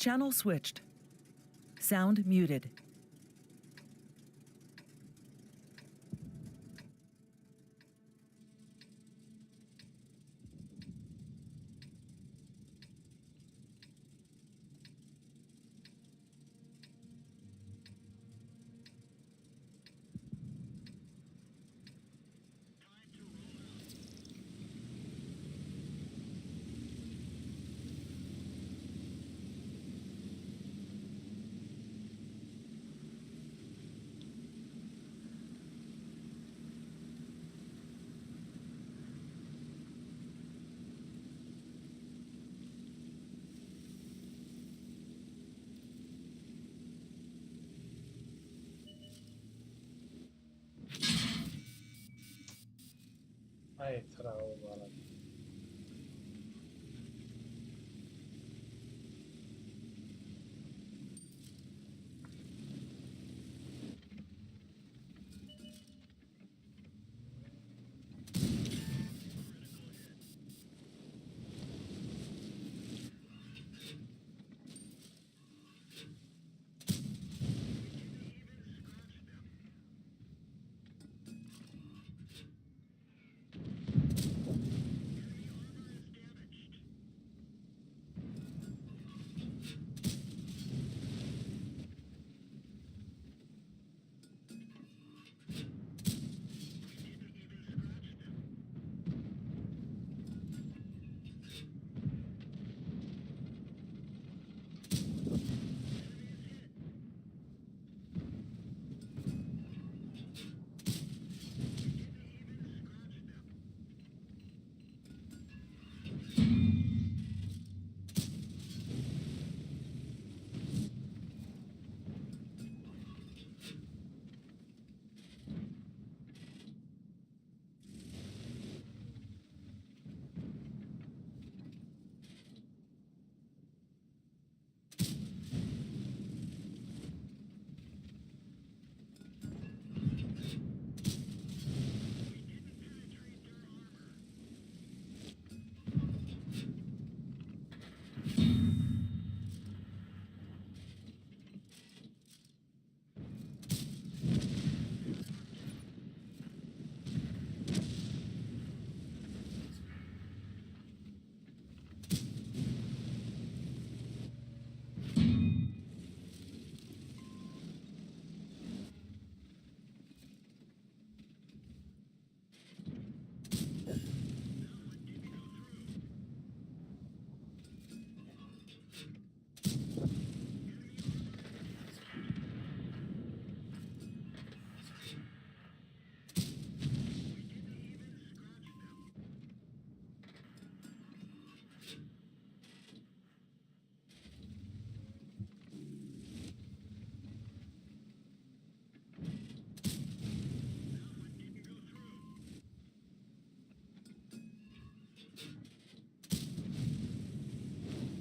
Channel switched. Sound muted. Ай, травма.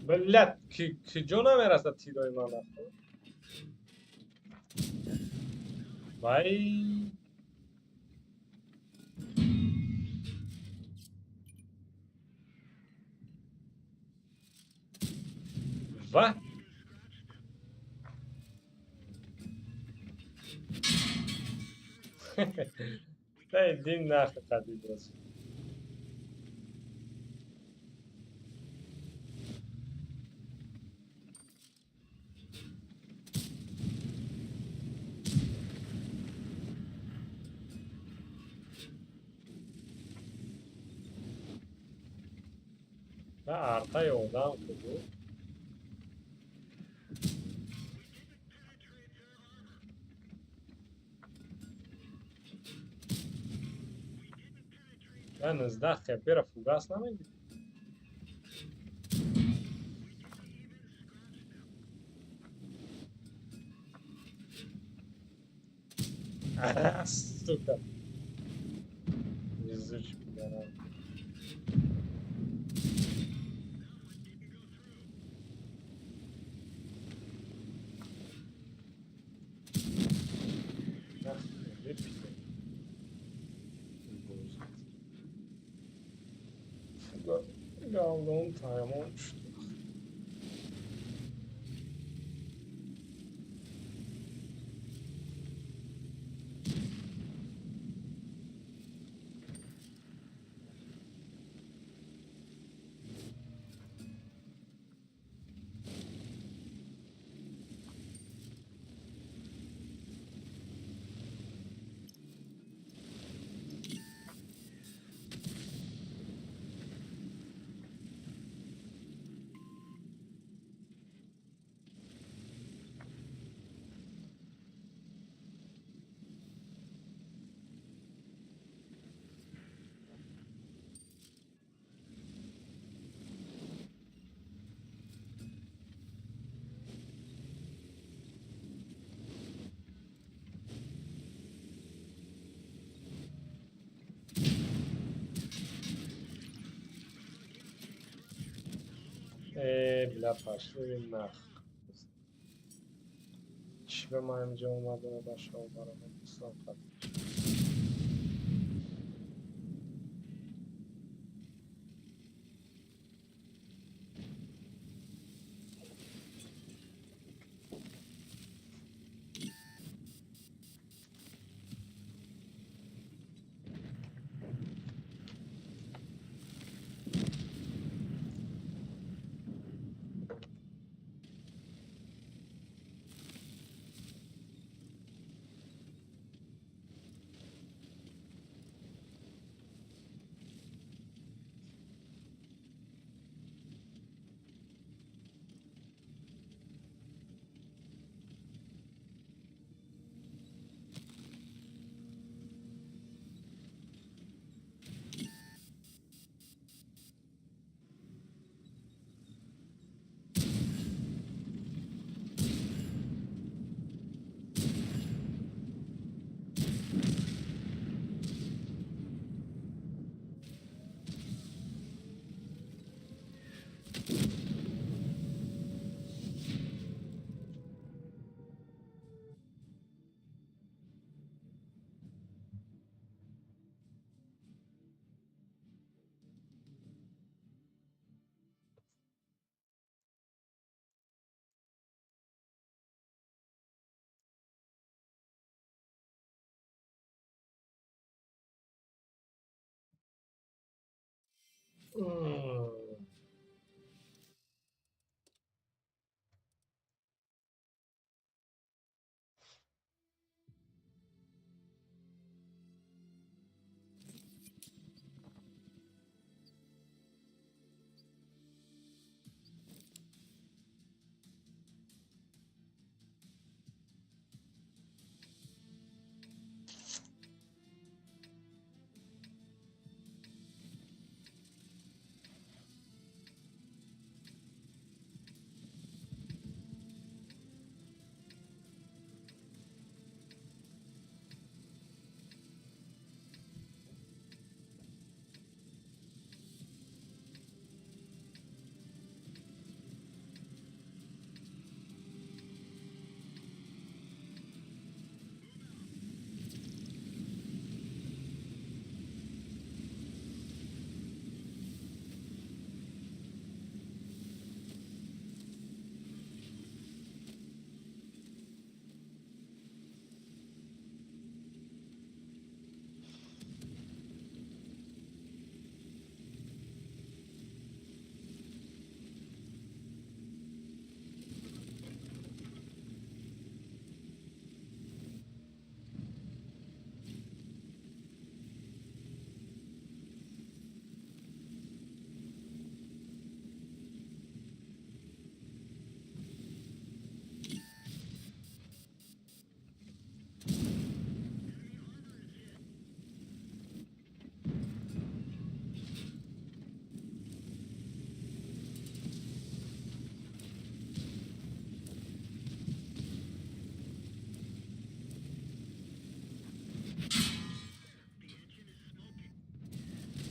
Блядь, киҷо намерасад тирои ман ахо? Вай. Ва. Да иди нахуй, Хабиб. На артаи одам куҷо? На 19 хепера фугас намегирӣ? А, сука. Везучий пидорас. Галдон таймон шуд. Э, бля, пошли вы нах. Чӣ ба ман инҷо омадам ба шумо барои ислом хат.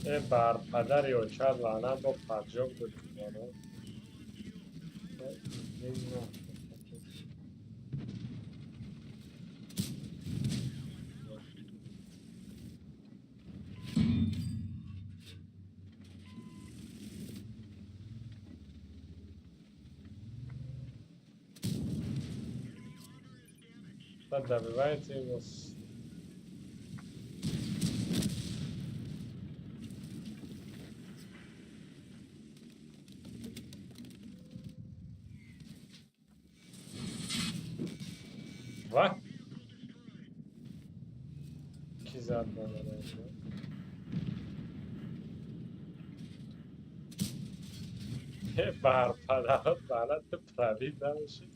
Э, бар падари очад лаънат бо поджог буд. Э, добивайте его. Ва? Ки зад ба ман? Бар падарат лаънат, пробить намешид.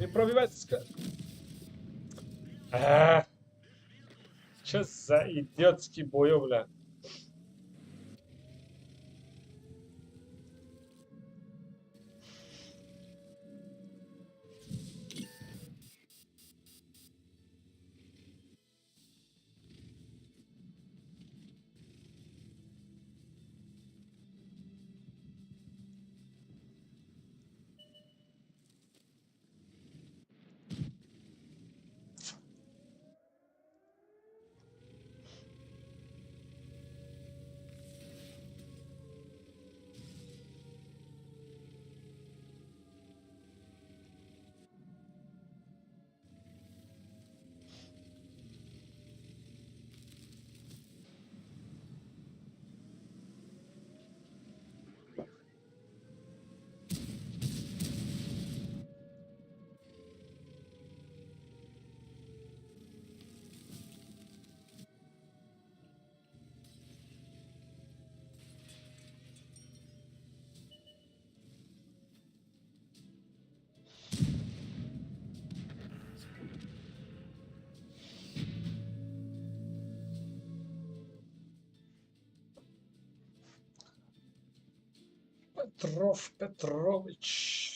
Не пробивай, сука. А, чё за идиотский боё, бля. Петров Петрович.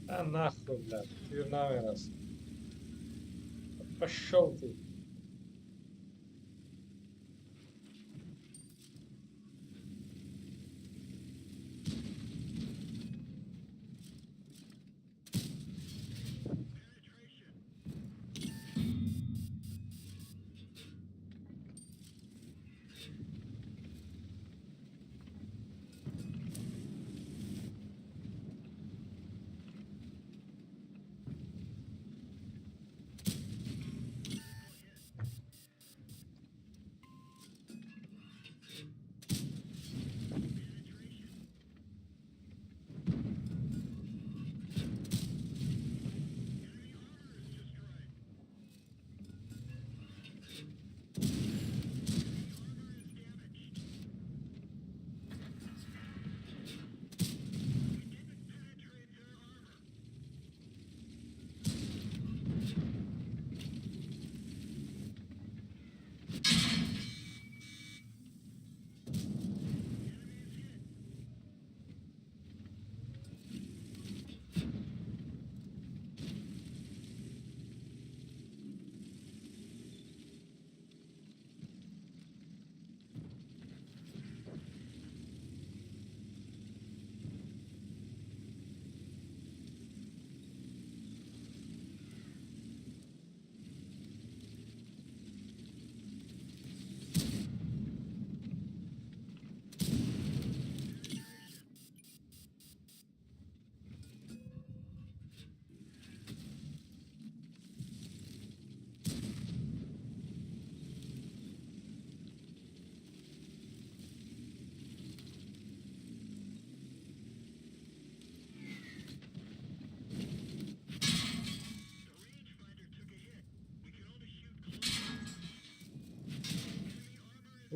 А нахуй, блядь, тир намерас. Пошел ты.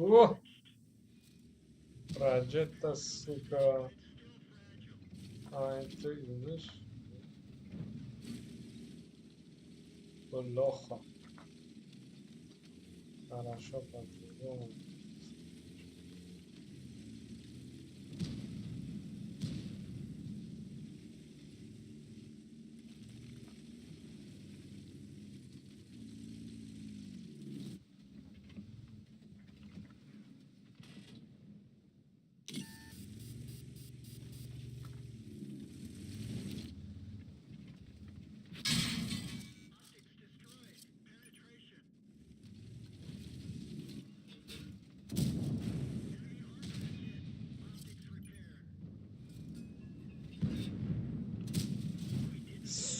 О! Проджетта, сука. А, это English. Плохо. Хорошо, по-другому.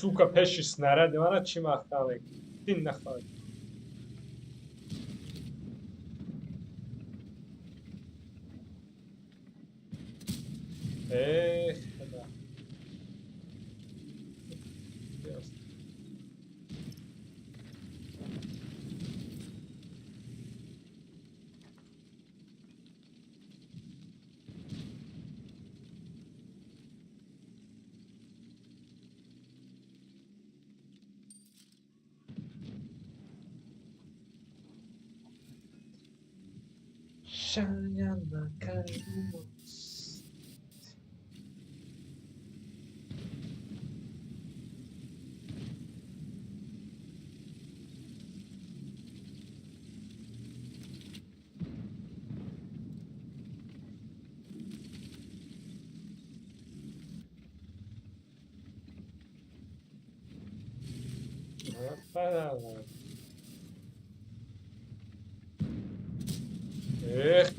Сука, пеши снаряди мана чӣ маҳкам мекунӣ? Дин нахоҳад. Эх, худо. Ясно. Шаяна Каримус. Эх.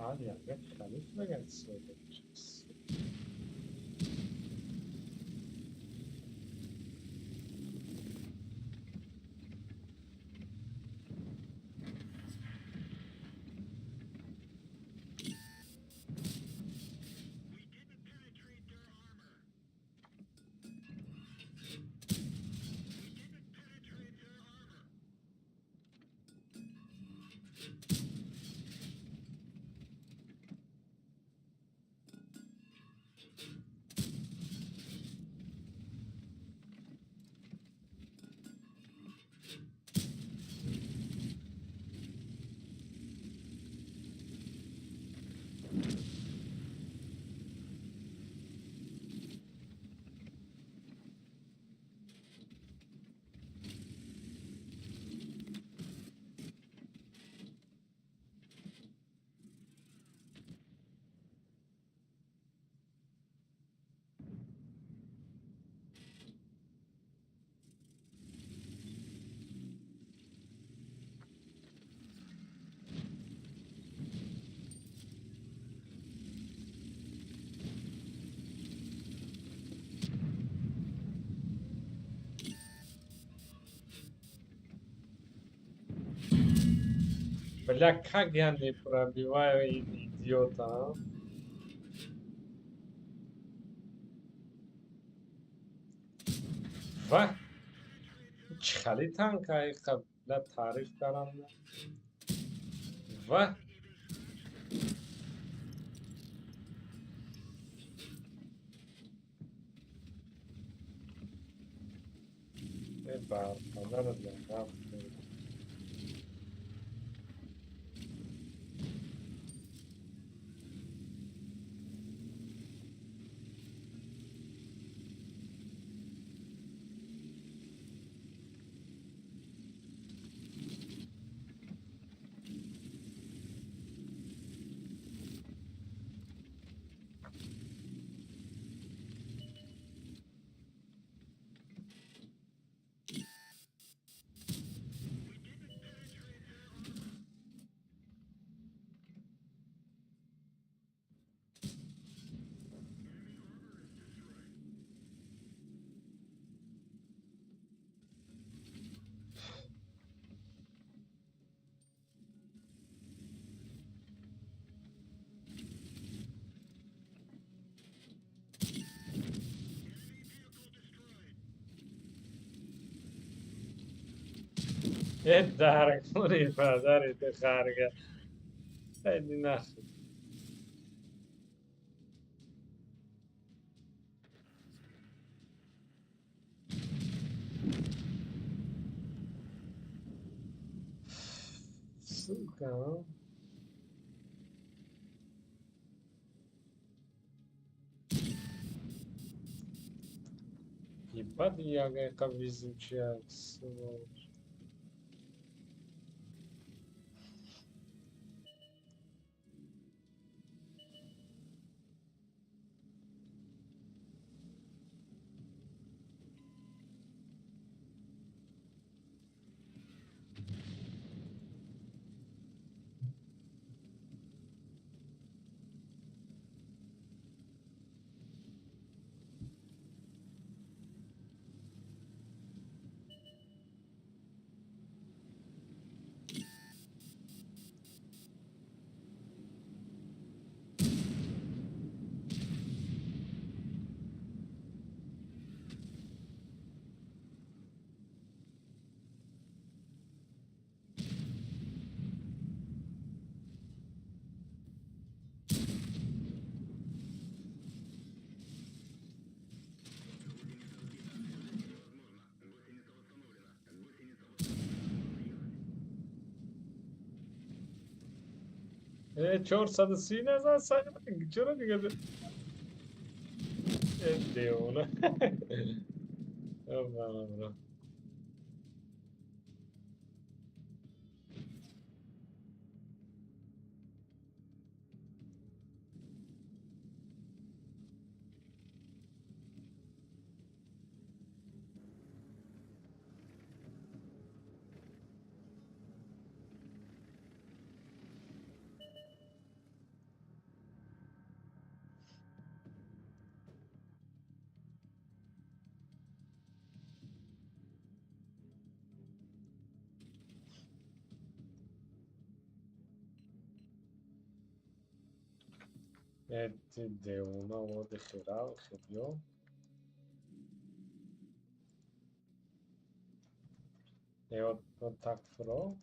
Hadi ya, Халиф söyleyeceğiz. Бля, как я не пробиваю идиота, а? Ва? Чӣ хали танка бля таъриф кардам. Ва? Э, барқадар рафт. Э, даркури падари ту харга. Иди нахуй. Сука, а? Ебать, я яка везучая, сволочь. Э, 430 назад чаро дига? Э, девона. Бра. Э, ти девона, води херал, херьё. Э, вот так фро.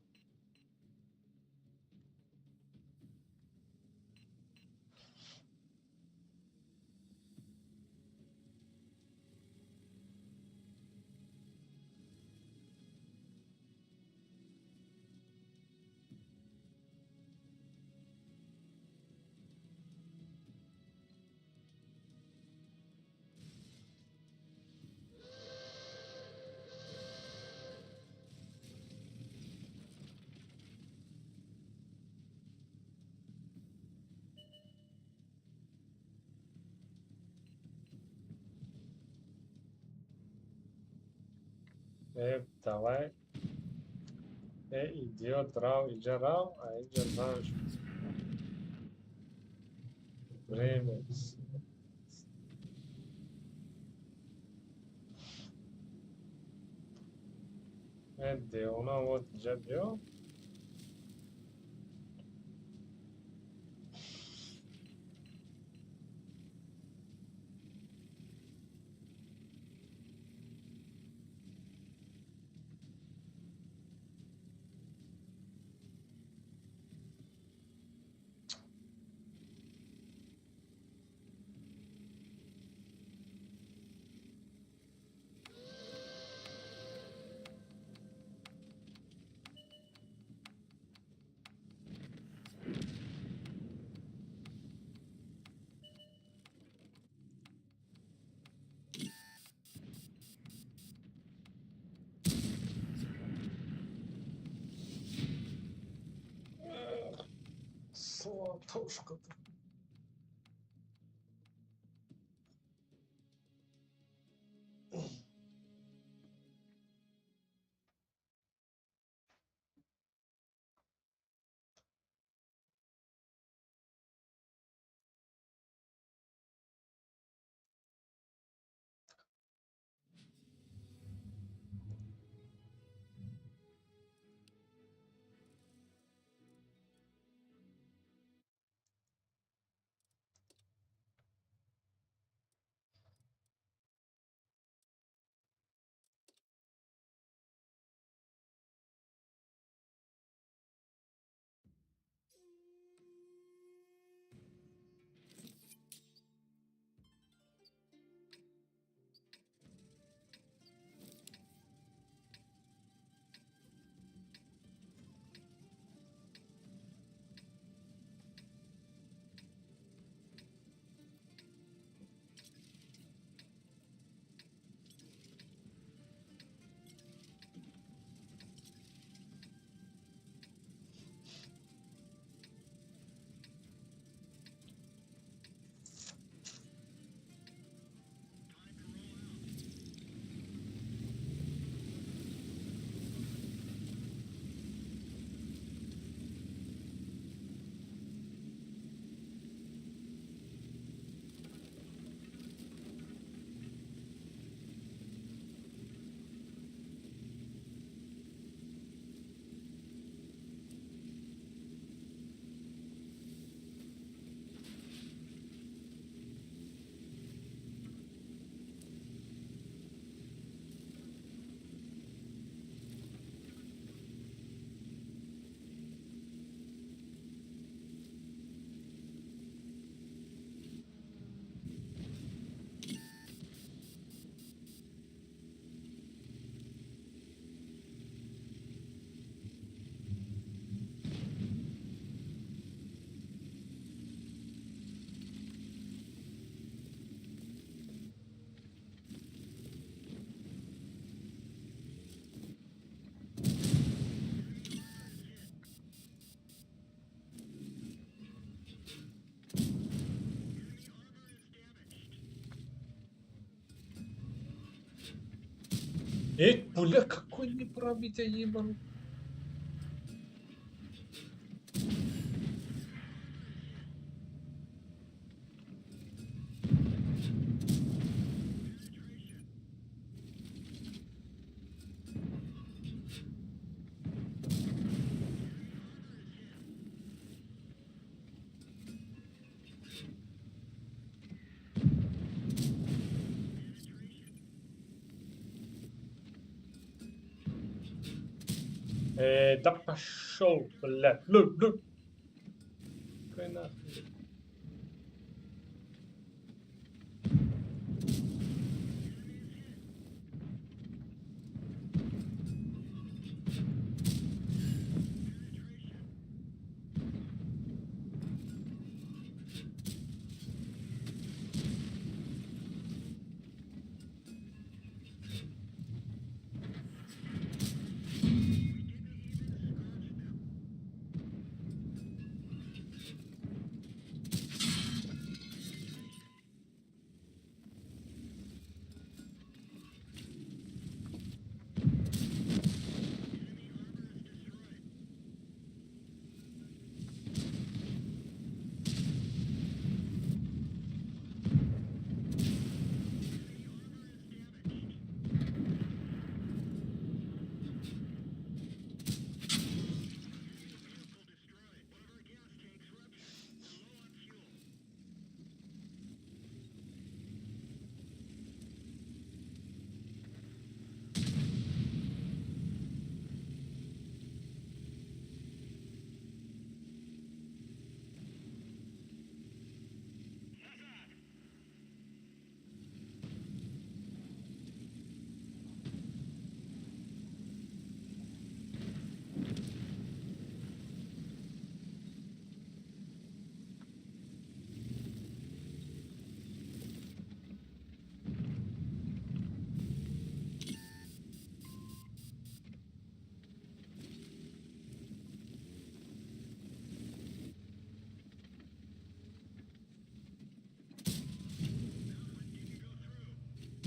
Э, давай. Э, идиот, рав, иджа рав, а иджа знаешь. Время. Э, девона, вот иджа биё. Картошка. Эй, бля, какой непробитие ебаный. Да пошел, блядь. Лю, лю. Какой нахуй?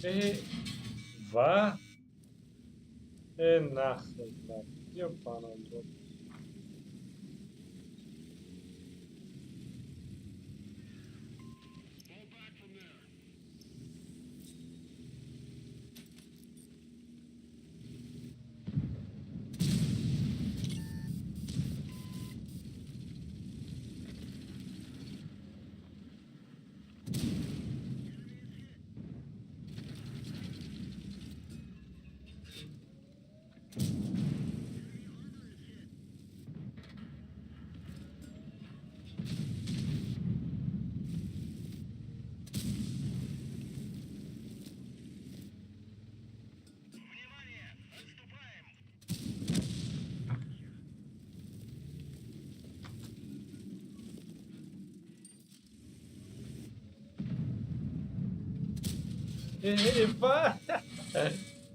Э, ва? Э, нахуй, блядь. Ёбаный в рот. Э, ва?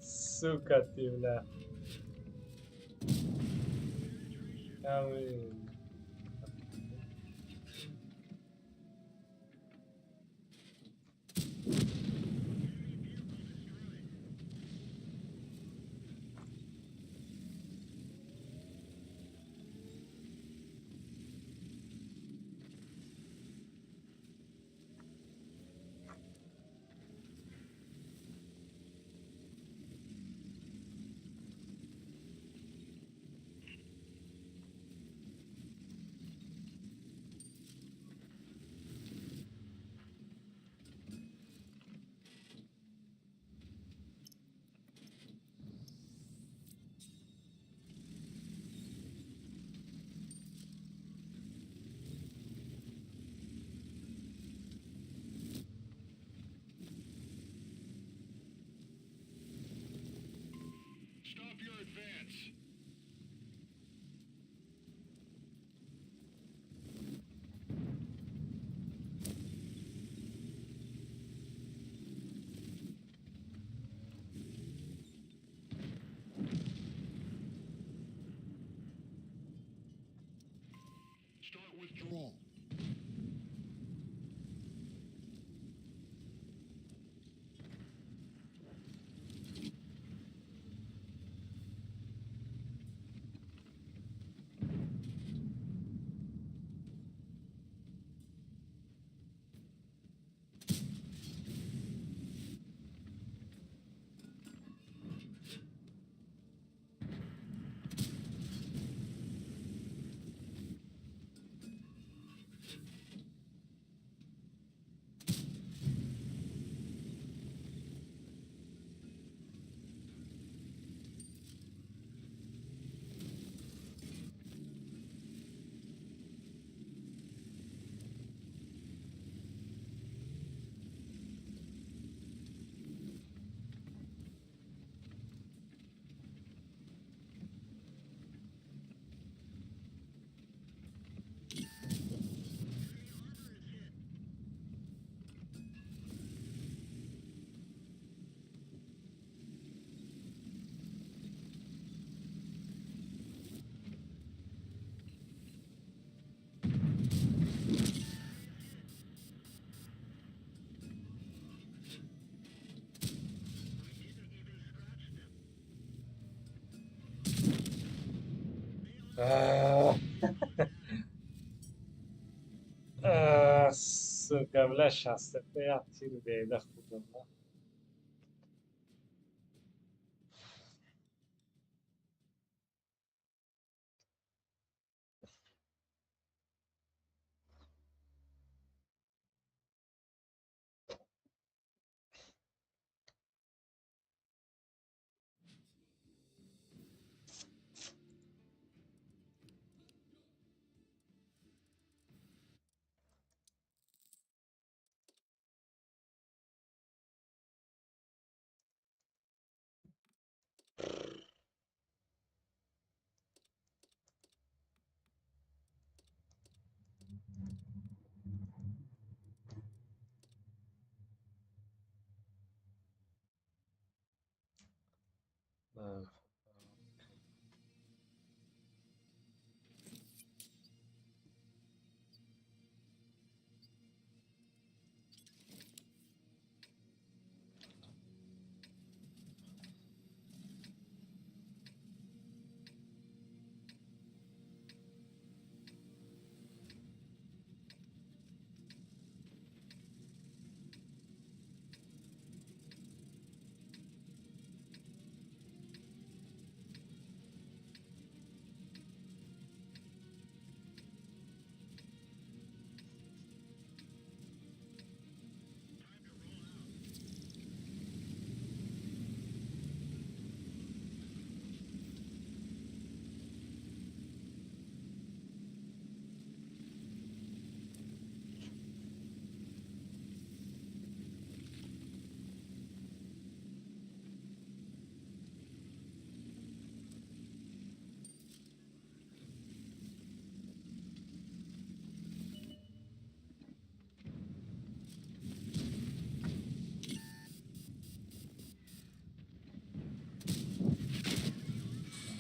Сука ты, бля. Ами. Stop your advance. Start withdrawal. А. А, сука, бля, 65 як тир беда худам. Да.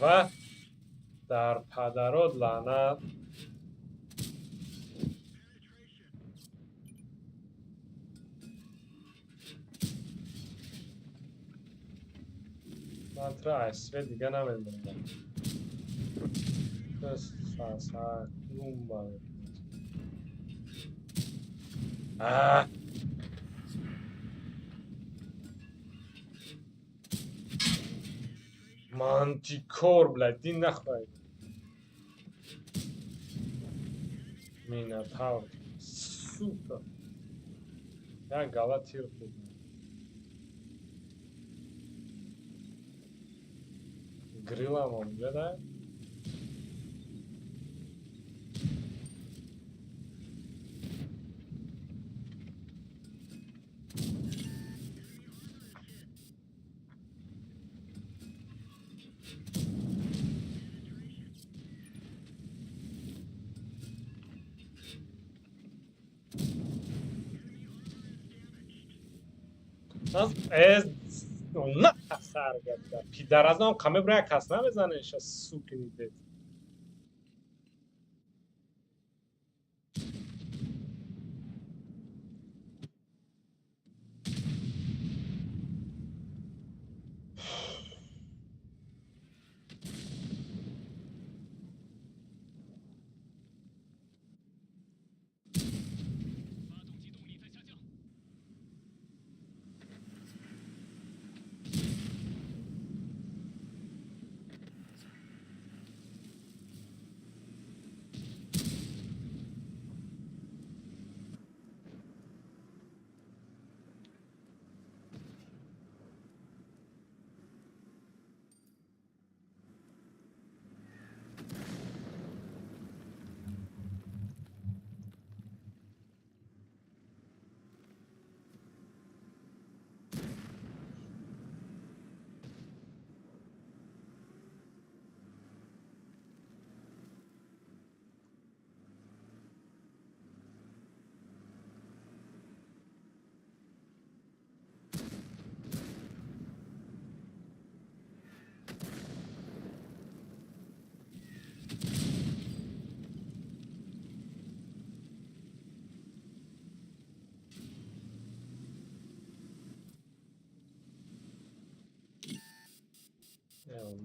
Ва дар падарот лаънат. Ман туро аз свет дига намедонам. Сасакнум. А! Мантикор, блядь, дин нахуй. Минотавр. Сука. Як гала тир хӯрд. Грилам онҷа да? На сар гапда. Пидаразон қаме бира кас намезане ша сукини дед.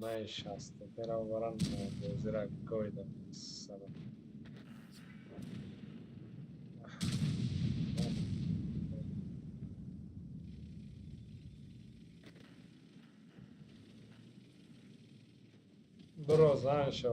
Наишаста. Бераваран бозира гойда саба. Бро, знаешь,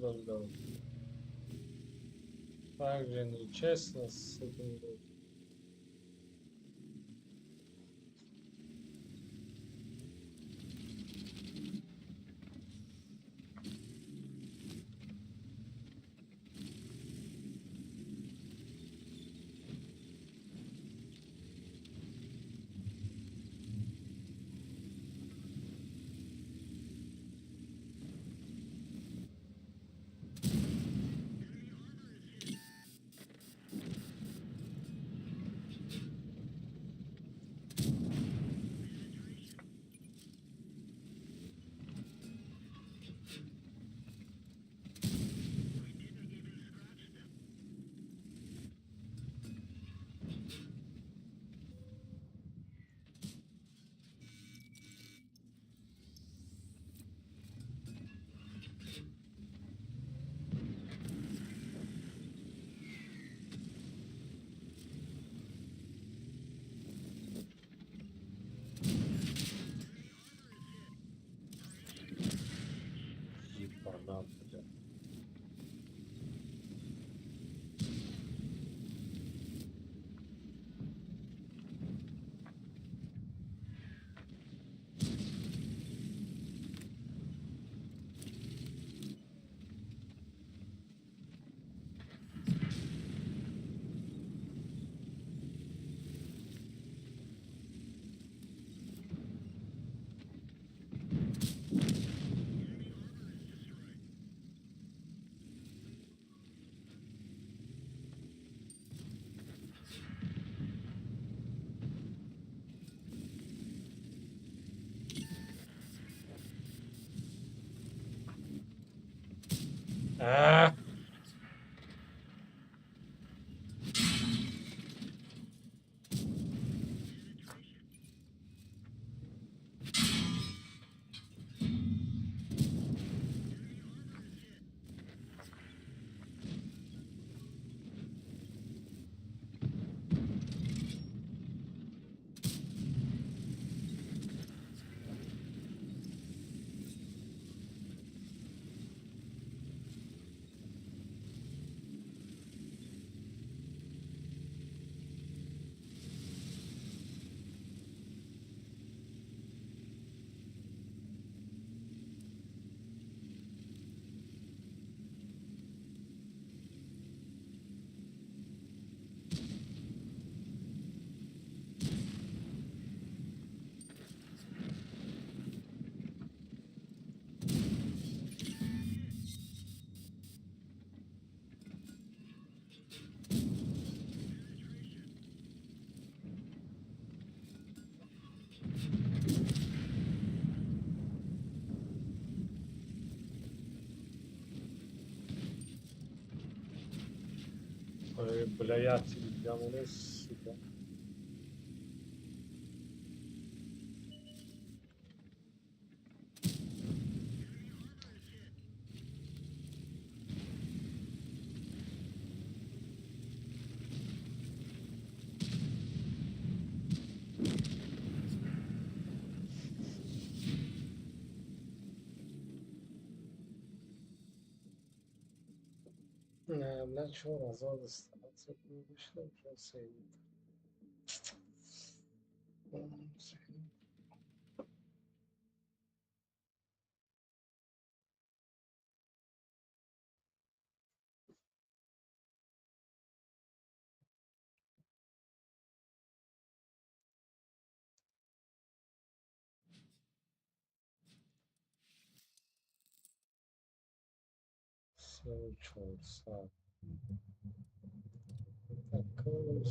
Дождал. Так же нечестно с этим будет. Ебана, блядь. А! Ой, бля, я тебе яму, сука. Бля, 4000 мешавад. 400. Такой.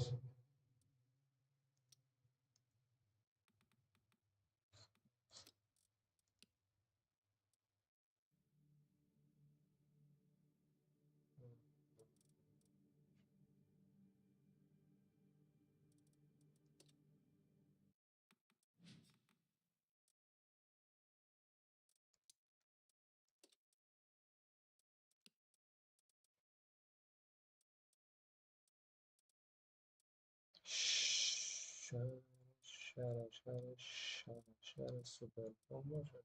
Шара, шара, шара, шара, шара, супер поможет.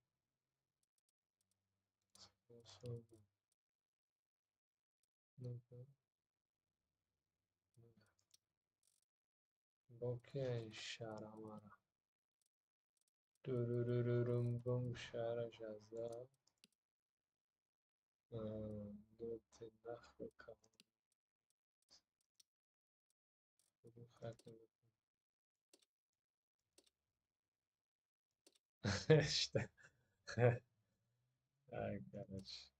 Ну-ка. Бо ки шарамара? Дурурурурум бум шара жаза. Ну ты нахуй кого. Что? Так, короче.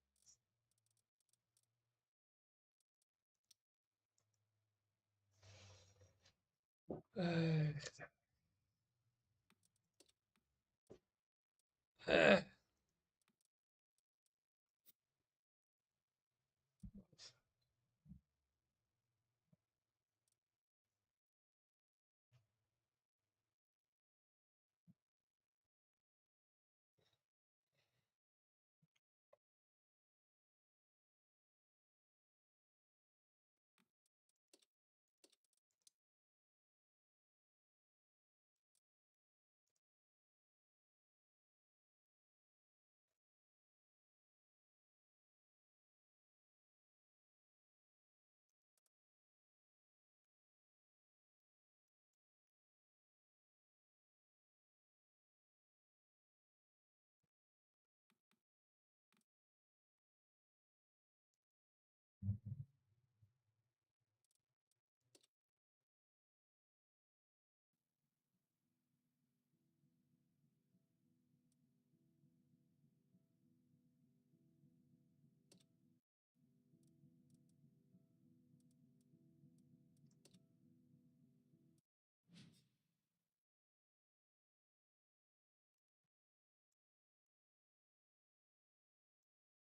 Эх. Эх.